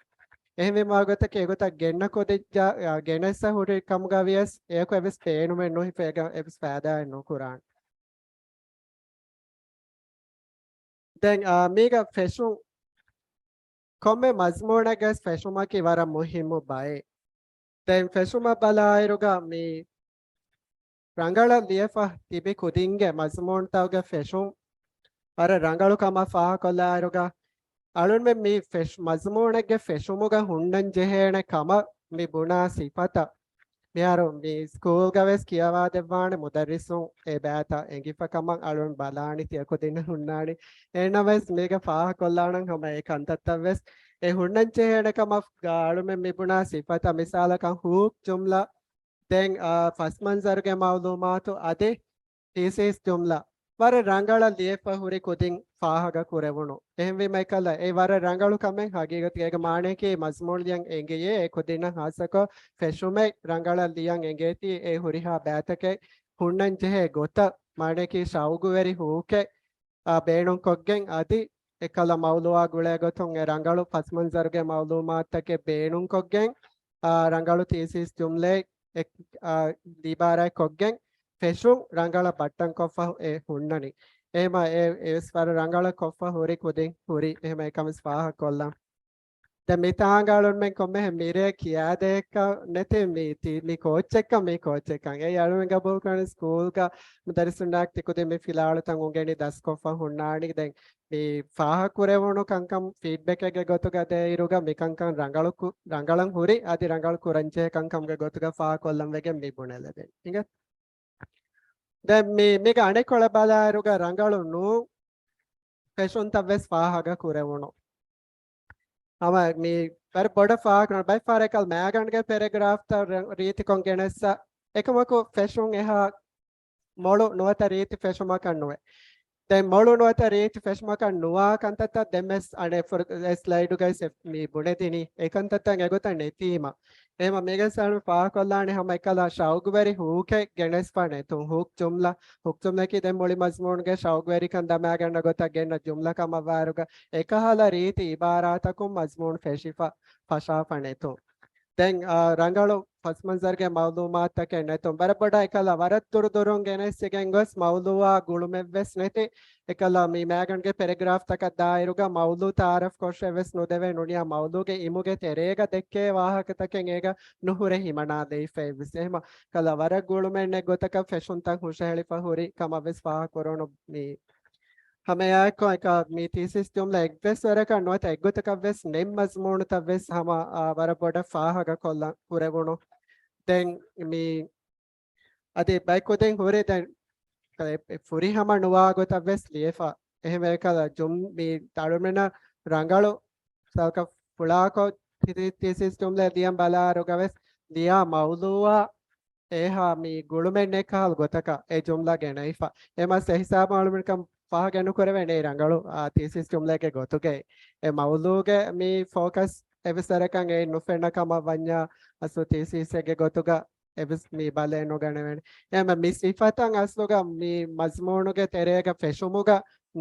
އެހެންވީމާ ގޮތަކީ އެގޮތަށް ގެންނަ ކުދިން ޖާ-، އާ، ގެނެއްސަ ހުރި ކަމުގަ ވިޔަސް އެޔަކު އެއްވެސް ބޭނުމެއް ނުހިފޭގަ އެއްވެސް ފައިދާއެއް ނުކުރާނެ. ދެން، އާ، މީގަ ފެށުން ކޮންމެ މަޒްމޫނެއްގެ ފެށުމަކީ ވަރަށް މުހިއްމު ބައެއް. ދެން ފެށުމަށް ބަލާއިރުގަ މި ރަނގަޅަށް ލިޔެފަ ތިބި ކުދިންގެ މަޒްމޫންތަކުގެ ފެށުން ވަރަށް ރަނގަޅު ކަމަށް ފާހަކޮށްލާއިރުގަ، އަޅުންމެން މި ފެށް-، މަޒްމޫނެއްގެ ފެށުމުގަ ހުންނަން ޖެހޭނެ ކަމަށް މި ބުނާ ސިފަތައް މިހާރު މި ސްކޫލްގަ ވެސް ކިޔަވާދެއްވާނެ މުދައްރިސުން އެ ބައިތައް އެނގިފަ ކަމަށް އަޅުން ބަލާނީ ތިޔަ ކުދިންނަށް ހުންނާނީ. އެހެންނަމަވެސް މީގަ ފާހަކޮށްލާނަން ހަމަ އެ ކަންތައްތައް ވެސް އެ ހުންނަން ޖެހޭނެ ކަމަށް އަޅުމެން މި ބުނާ ސިފަތައް މިސާލަކަށް ހޫކް ޖުމްލަ ދެން، އާ، ފަސްމަންޒަރުގެ މައުލޫމާތު އަދި ތީސިސް ޖުމްލަ ވަރަށް ރަނގަޅަށް ލިޔެފަ ހުރި ކުދިން ފާހަގަ ކުރެވުނު. އެހެންވީމަ އެކަލަ އެ ވަރަށް ރަނގަޅު ކަމެއް ހަގީގަތުގަ އޭގެ މާނަޔަކީ މަޒްމޫން ލިޔަން އެނގެޔޭ އެ ކުދިންނަށް ހާއްސަކޮށް ފެށުމެއް ރަނގަޅަށް ލިޔަން އެނގޭތީ އެ ހުރިހާ ބައިތަކެއް ހުންނަން ޖެހޭ ގޮތަށް މާނަޔަކީ ޝައުގުވެރި ހޫކެއް އާ، ބޭނުންކޮށްގެން އަދި އެކަލަ މައުލޫއާ ގުޅޭ ގޮތުން އެ ރަނގަޅު ފަސްމަންޒަރުގެ މައުލޫމާތުތަކެއް ބޭނުންކޮށްގެން، އާ، ރަނގަޅު ތީސިސް ޖުމްލައެއް އެ-، އާ، ލިބާރާ ކޮށްގެން ފެށުން ރަނގަޅަށް ބައްޓަންކޮށްފަ އެ ހުންނަނީ. އެހެމަ އެ-، އެވެސް ވަރަށް ރަނގަޅަށް ކޮށްފަ ހުރި ކުދިން ހުރި. އެހެމަ އެކަމެސް ފާހަގަކޮށްލަން. ދެން މިތާނގަ އަޅުންމެން ކޮންމެހެން މިރޭ ކިޔާދޭކަށް ނެތި މީ ތީ-، މީ ކޯޗެއްކަން، މީ ކޯޗެއްކަން. އެއީ އަޅުމެން ގަބޫލުކުރަނީ ސްކޫލްގަ މުދައްރިސުންނާ ތިކުދިން މި ފިލާވަޅުތައް އުނގެނި ދަސްކޮށްފަ ހުންނާނީ. ދެން މި ފާހަކުރެވުނު ކަންކަން ފީޑްބެކެއްގެ ގޮތުގަ ދޭއިރުގަ މިކަންކަން ރަނގަޅު ކު-، ރަނގަޅަށް ހުރި އަދި ރަނގަޅު ކުރަންޖެހޭ ކަންކަމުގެ ގޮތުގަ ފާހަކޮށްލަން ވެގެން މި ބުނެލެވޭ. އިނގޭ؟ ދެން މި-، މީގެ އަނެއްކޮޅަށް ބަލާއިރުގަ ރަނގަޅު ނޫން ފެށުންތައް ވެސް ފާހަގަ ކުރެވުނު. ހަމަ މި ވަރަށް ބޮޑަށް ފާހަގަ ނުވާ ބައެއް ފަހަރަކަށް މައިގަނޑުގެ ޕެރެގްރާފްތައް ރ-، ރީތިކޮށް ގެނެއްސަ އެކަމަކު ފެށުން އެހާ މޮޅު ނުވަތަ ރީތި ފެށުމަކަށް ނުވޭ. ދެން މޮޅު ނުވަތަ ރީތި ފެށުމަކަށް ނުވާ ކަންތައްތައް ދެން ވެސް އަނެއް ފުރ-، އެ ސްލައިޑުގައި ސެ-، މި ބުނެދިނީ އެ ކަންތައްތައް އެގޮތަށް ނެތީމަ. އެހެމަ މީގެ ސަޅު ފާހަކޮށްލާނެ ހަމަ އެކަލާ ޝައުގުވެރި ހޫކެއް ގެނެސްފަ ނެތުން. ހޫކް ޖުމްލަ، ހޫކް ޖުމްލައަކީ ދެން މުޅި މަޒްމޫނުގެ ޝައުގުވެރިކަން ދަމާގަންނަ ގޮތަށް ގެންނަ ޖުމްލަ ކަމަށްވާއިރުގަ އެކަހަލަ ރީތި އިބާރާތަކުން މަޒްމޫނު ފެށިފަ، ފަށާފަ ނެތުން. ދެން، އާ، ރަނގަޅު ފަސްމަންޒަރުގެ މައުލޫމާތުތަކެއް ނެތުން. ވަރަށް ބޮޑަށް އެކަލާ ވަރަށް ދުރުދުރުން ގެނެސްގެން ގޮސް މައުލޫއާ ގުޅުމެއްވެސް ނެތި. އެކަލާ މި މައިގަނޑުގެ ޕެރެގްރާފްތަކަށް ދާއިރުގަ މައުލޫ ތައާރަފް ކޮށްށެއް ވެސް ނުދެވޭ ނޫނިޔާ މައުލޫގެ އިމުގެ ތެރޭގަ ދެއްކޭ ވާހަކަތަކެއް އޭގަ ނުހުރެ ހިމަނާލެވިފައެއްވެސް. އެހެމަ ކަލަ ވަރަށް ގުޅުމެއް ނެތް ގޮތަކަށް ފެށުންތައް ހުށަހެޅިފަ ހުރި ކަމަށް ވެސް ފާހަކުރުނު މި ހަމައެއާއެކު އެކަ މި ތީސިސް ޖުމްލަ އެއްވެސް ވަރަކަށް ނުވަތަ އެއްގޮތަކަށް ވެސް ނެތް މަޒްމޫނުތައް ވެސް ހަމަ، އާ، ވަރަށް ބޮޑަށް ފާހަގަ ކޮށްލަން ކުރެވުނު. ދެން މި އަދި ބައެއް ކުދިން ހުރި ދެން އެ، އެ ފުރިހަމަ ނުވާ ގޮތަށް ވެސް ލިޔެފަ. އެހެންވެ ކަލަ ޖުމް-، މި އަޅުމެންނަށް ރަނގަޅު ސަލްކަ ފުޅާކޮށް ތި-، ތި-، ތީސިސް ޖުމްލަ ލިޔަން ބަލާއިރުގަ ވެސް ލިޔާ މައުލޫއާ އެހާ މި ގުޅުމެއް ނެތް ކަހަލަ ގޮތަކަށް އެ ޖުމްލަ ގެނައިފަ. އެ މަސް އެ ހިސާބު އަޅުމެންކަން ފާހަގަ ނުކުރެވޭނެ ރަނގަޅު، އާ، ތީސިސް ޖުމްލައެއްގެ ގޮތުގައި. އެ މައުލޫގެ މި ފޯކަސް އެއްވެސް ވަރަކަށް އެ ނުފެންނަ ކަމަށް ވަންޏާ އަސްލު ތީސިސްއެއްގެ ގޮތުގަ އެވެސް މި ބަލައެއް ނުގަނެވޭނެ. އެހެން މި ސިފަތައް އަސްލުގަ މި މަޒްމޫނުގެ ތެރޭގަ ފެށުމުގަ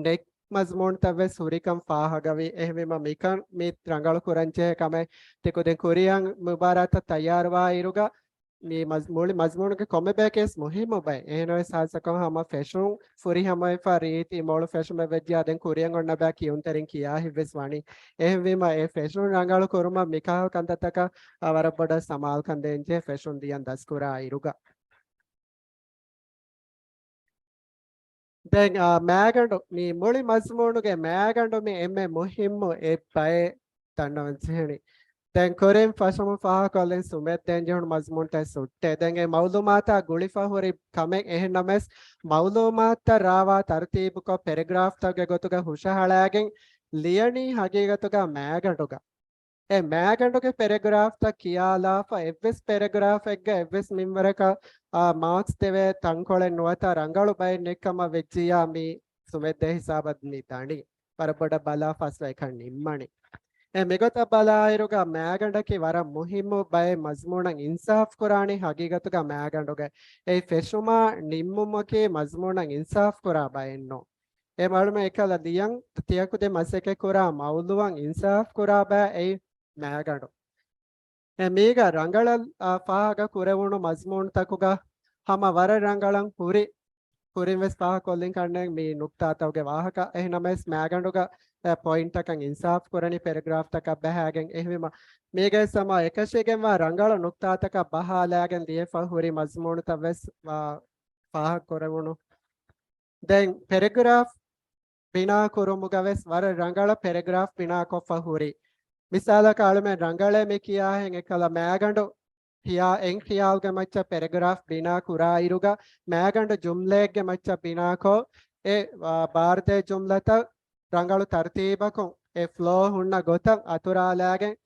ނެތް މަޒްމޫނުތައް ވެސް ހުރިކަން ފާހަގަވި. އެހެންވީމަ މިކަން މި ރަނގަޅު ކުރަންޖެހޭ ކަމެއް ތި ކުދިން ކުރިއަށް މުބާރާތަށް ތައްޔާރުވާ އިރުގަ މި މަޒް-، މުޅި މަޒްމޫނުގެ ކޮންމެ ބަޔަކީ ވެސް މުހިއްމު ބައެއް. އެހެނަސް ހާއްސަކޮށް ހަމަ ފެށުން ފުރިހަމަވެފަ ރީތި މޮޅު ފެށުމެއް ވެއްޖެއްޔާ ދެން ކުރިއަށް އޮންނަ ބައި ކިޔުންތެރިން ކިޔާ ހިތްވެސް ވަނީ. އެހެންވީމަ އެ ފެށުން ރަނގަޅު ކުރުމަށް މިކަހަލަ ކަންތައްތަކަށް ވަރަށް ބޮޑަށް ސަމާލުކަން ދޭންޖެހޭ ފެށުން ދިޔަން ދަސްކުރާ އިރުގަ. ދެން، އާ، މާގަނޑު، މި މުޅި މަޒުމޫނުގެ މާގަނޑު މި އެންމެ މުހިއްމު އެއް ބައެއް ދަންނަވަން ޖެހެނީ. ދެން ކުރިން ފަށަމުން ފާހަގަކޮށްލިން ސުމެއް ދޭން ޖެހުނު މަޒުމޫންތައް ސުއްޓޭ. ދެން އެ މައުލޫމާތާ ގުޅިފަ ހުރި ކަމެއް އެހެންނަމަވެސް، މައުލޫމާތުތައް ރާވާ ތަރުތީބުކޮށް ޕެރެގްރާފްތަކުގެ ގޮތުގަ ހުށަހަޅާގެން ލިޔަނީ ހަގީގަތުގަ މާގަނޑުގަ. އެ މާގަނޑުގެ ޕެރެގްރާފްތައް ކިޔާލާފަ، އެއްވެސް ޕެރެގްރާފެއްގަ އެއްވެސް މިންވަރަކަށް، އާ، މާކްސް ދެވޭ ތަންކޮޅެއް ނުވަތަ ރަނގަޅު ބައެއް ނެތްކަމަށް ވެއްޖިއްޔާ މި ސުމެއްދޭ ހިސާބަށް މި ދަނީ. ވަރަށް ބޮޑަށް ބަލާފަ އަސްލު އެކަން ނިންމަނީ. އެ މިގޮތަށް ބަލާއިރުގަ މާގަނޑަކީ ވަރަށް މުހިއްމު ބައެއް މަޒުމޫނަށް އިންސާފް ކުރާނީ ހަގީގަތުގަ މާގަނޑުގަ. އެ ފެށުމާ ނިންމުމަކީ މަޒުމޫނަށް އިންސާފް ކުރާ ބައެއް ނޫން. އެ މައުލޫމާތު އެކަލަ ލިޔަން ތިޔަކުދިން މަސައްކަތް ކުރާ މައުލޫމާތު އިންސާފް ކުރާ ބައި އެއީ މާގަނޑު. އެ މީގަ ރަނގަޅަށް، އާ، ފާހަގަ ކުރެވުނު މަޒުމޫނުތަކުގަ ހަމަ ވަރަށް ރަނގަޅަށް ހުރި، ކުރިން ވެސް ފާހަގަކޮށްލިން ކަންނޭނގެ މި ނުކްތާތަކުގެ ވާހަކަ. އެހެނަމަވެސް މާގަނޑުގަ، އެ، ޕޮއިންޓަކަށް އިންސާފް ކުރަނީ ޕެރެގްރާފްތަކަށް ބަހާގެން. އެހެންވީމަ މީގައި ހަމަ އެކަށީގެންވާ ރަނގަޅު ނުކްތާތަކަށް ބަހާލާގެން ލިޔެފަ ހުރި މަޒުމޫނުތައް ވެސް، އާ، ފާހަގަ ކުރެވުނު. ދެން ޕެރެގްރާފް ބިނާ ކުރުމުގަ ވެސް ވަރަށް ރަނގަޅަށް ޕެރެގްރާފް ބިނާ ކޮށްފަ ހުރި. މިސާލަކަށް އަޅުމެން ރަނގަޅޭ މި ކިޔާހެން އެކަލަ މާގަނޑު ހިޔާ-، އެއް ޚިޔާލުގެ މައްޗަށް ޕެރެގްރާފް ބިނާ ކުރާ އިރުގަ މާގަނޑު ޖުމްލައެއްގެ މައްޗަށް ބިނާކޮށް، އެ، އާ، ބާރުދޭ ޖުމްލަތައް ރަނގަޅު ތަރުތީބަކުން އެ ފްލޯ ހުންނަ ގޮތަށް އަތުރާލާގެން،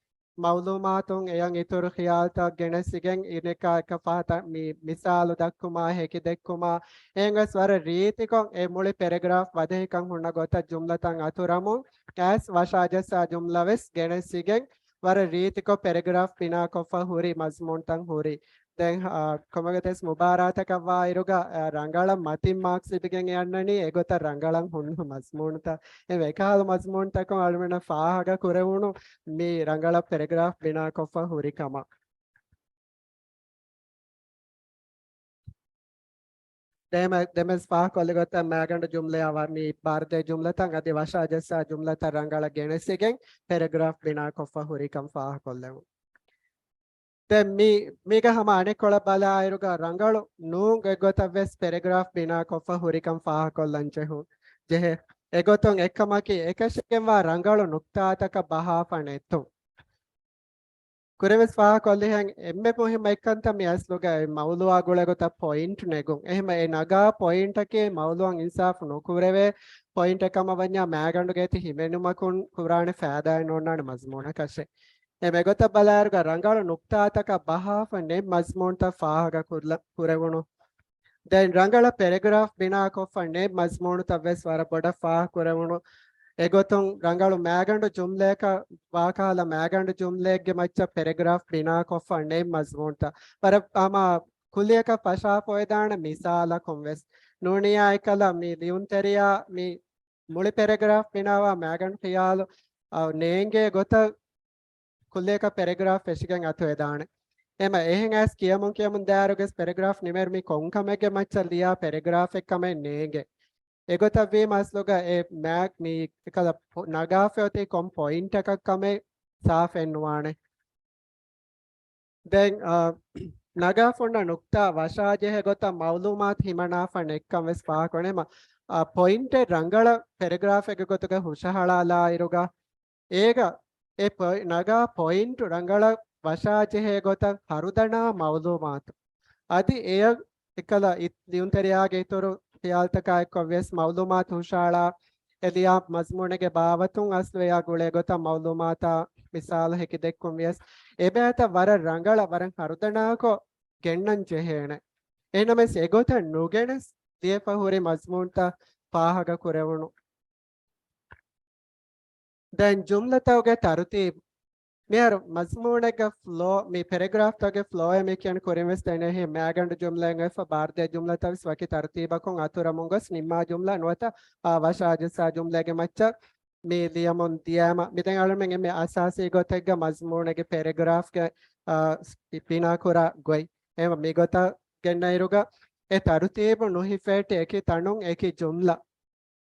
މައުލޫމާތުން އެޔަށް އިތުރު ޚިޔާލުތައް ގެނެސްގެން، އިނެކާ އެކަ ފަހަތަށް މި މިސާލު ދައްކުމާ، ހެކި ދެއްކުމާ، އެހެންވެސް ވަރަށް ރީތިކޮށް އެ މުޅި ޕެރެގްރާފް ވަދެހިކަން ހުންނަ ގޮތަށް ޖުމްލަތައް އަތުރަމުން، އައިސް ވަށާޖައްސާ ޖުމްލަ ވެސް ގެނެސްގެން، ވަރަށް ރީތިކޮށް ޕެރެގްރާފް ބިނާކޮށްފަ ހުރި މަޒުމޫންތައް ހުރި. ދެން، އާ، ކޮންމެވެސް މުބާރާތަކަށް ވާއިރުގަ، އާ، ރަނގަޅަށް މަތިން މާކްސް ލިބިގެން އެ އަންނަނީ އެގޮތަށް ރަނގަޅަށް ހުންނަ މަޒުމޫނުތައް. އެ އެކަހަލަ މަޒުމޫނުތަކުން އަޅުމެންނަށް ފާހަގަ ކުރެވުނު މި ރަނގަޅަށް ޕެރެގްރާފް ބިނާކޮށްފަ ހުރި ކަމަށް. ދެމެ-، ދެމެސް ފާހަގަކޮށްލި ގޮތަށް މާގަނޑު ޖުމްލަޔާ ވަ-، މި ބާރުދޭ ޖުމްލަތައް އަދި ވަށާޖައްސާ ޖުމްލަތައް ރަނގަޅަށް ގެނެސްގެން ޕެރެގްރާފް ބިނާކޮށްފަ ހުރިކަން ފާހަގަކޮށްލެވުން. ދެން މި-، މީގަ ހަމަ އަނެއްކޮޅަށް ބަލާއިރުގަ ރަނގަޅު ނޫން ގޮތްގޮތަށް ވެސް ޕެރެގްރާފް ބިނާކޮށްފަ ހުރިކަން ފާހަގަކޮށްލަން ޖެހު-، ޖެހޭ. އެގޮތުން އެއްކަމަކީ އެކަށީގެންވާ ރަނގަޅު ނުކްތާތަކަށް ބަހާފަ ނެތުން. ކުރިންވެސް ފާހަގަކޮށްލިހެން އެންމެ މުހިއްމު އެއްކަންތައް މި އަސްލުގަ އެ މައުލޫއާ ގުޅޭ ގޮތަށް ޕޮއިންޓް ނެގުން. އެހެން އެ ނަގާ ޕޮއިންޓަކީ މައުލޫއަށް އިންސާފު ނުކުރެވޭ ޕޮއިންޓެއް ކަމަށް ވަންޏާ މާގަނޑުގެ އެތި ހިމެނުމަކުން ކުރާނެ ފައިދާއެއް ނޯންނާނެ މަޒުމޫނަކަށެއް. އެ މެގޮތަށް ބަލާއިރުގަ ރަނގަޅު ނުކްތާތަކަށް ބަހާފަ ނެތް މަޒުމޫންތައް ފާހަގަ ކުރު-، ކުރެވުނު. ދެން ރަނގަޅަށް ޕެރެގްރާފް ބިނާކޮށްފަ ނެތް މަޒުމޫނުތައް ވެސް ވަރަށް ބޮޑަށް ފާހަގަ ކުރެވުނު. އެގޮތުން ރަނގަޅު މާގަނޑު ޖުމްލައަކަށް ވާކަހަލަ މާގަނޑު ޖުމްލައެއްގެ މައްޗަށް ޕެރެގްރާފް ބިނާކޮށްފަ ނެތް މަޒުމޫންތައް. ވަރަށް ހަމަ ކުއްލިއަކަށް ފަށާފަ އޮވެދާނެ މިސާލަކުން ވެސް. ނޫނިއްޔާ އެކަލަ މި ލިޔުންތެރިޔާ މި މުޅި ޕެރެގްރާފް ބިނާވާ މާގަނޑު ޚިޔާލު، އަ، ނޭނގޭ ގޮތަށް ކުއްލިއަކަށް ޕެރެގްރާފް ފެށިގެން އަތުވެދާނެ. އެމަ އެހެން އައިސް ކިޔަމުން ކިޔަމުން ދާއިރުގެސް ޕެރެގްރާފް ނިމޭރު މި ކޮންކަމެއްގެ މައްޗަށް ލިޔާ ޕެރެގްރާފެއް ކަމެއް ނޭނގެ. އެގޮތަށް ވީމަ އަސްލުގަ އެ މާގް މި އެކަލަ ޕޮ-، ނަގާފަ އޮތީ ކޮން ޕޮއިންޓަކަށް ކަމެއް ސާފެއް ނުވާނެ. ދެން، އަ، ނަގާފަ ހުންނަ ނުކްތާ ވަށާޖެހޭ ގޮތަށް މައުލޫމާތު ހިމަނާފަ ނެތްކަން ވެސް ފާހަގަކުރަނީ. އެމަ، އަ، ޕޮއިންޓެއް ރަނގަޅަށް ޕެރެގްރާފެއްގެ ގޮތުގަ ހުށަހަޅާލާއިރުގަ އޭގަ އެ ޕޮއި-، ނަގާ ޕޮއިންޓު ރަނގަޅަށް ވަށާޖެހޭ ގޮތަށް ހަރުދަނާ މައުލޫމާތު. އަދި އެޔަށް އެކަލަ އި-، ލިޔުންތެރިޔާގެ އިތުރު ޚިޔާލުތަކާ އެއްކޮށް ވިޔަސް މައުލޫމާތު ހުށަހަޅާ، އެ ލިޔާ މަޒުމޫނެއްގެ ބާވަތުން އަސްލު އެޔާ ގުޅޭ ގޮތަށް މައުލޫމާތާ މިސާލު ހެކި ދެއްކުން ވިޔަސް، އެބައިތައް ވަރަށް ރަނގަޅަށް ވަރަށް ހަރުދަނާކޮށް ގެންނަން ޖެހޭނެ. އެހެނަމެސް އެގޮތަށް ނުގެނެސް ލިޔެފަ ހުރި މަޒުމޫންތައް ފާހަގަ ކުރެވުނު. ދެން ޖުމްލަތަކުގެ ތަރުތީބު. މިހާރު މަޒުމޫނެއްގެ ފްލޯ، މި ޕެރެގްރާފްތަކުގެ ފްލޯއެއް މި ކިޔަން ކުރިން ވެސް ދެނެހި މާގަނޑު ޖުމްލައިން އޮތްފަ ބާރުދޭ ޖުމްލަތައް ވެސް ވަކި ތަރުތީބަކުން އަތުރަމުން ގޮސް ނިންމާ ޖުމްލަ ނުވަތަ، އާ، ވަށާޖައްސާ ޖުމްލައިގެ މައްޗަށް މި ލިޔަމުން ދިޔައިމަ، މި ދެން އަޅުމެން އެންމެ އަސާސީ ގޮތެއްގަ މަޒުމޫނެއްގެ ޕެރެގްރާފްގެ، އާ، ބިނާ ކުރާ ގޮތް. އެ މި ގޮތަށް ގެންނައިރުގަ އެ ތަރުތީބު ނުހިފޭޓި އެކި ތަނުން އެކި ޖުމްލަ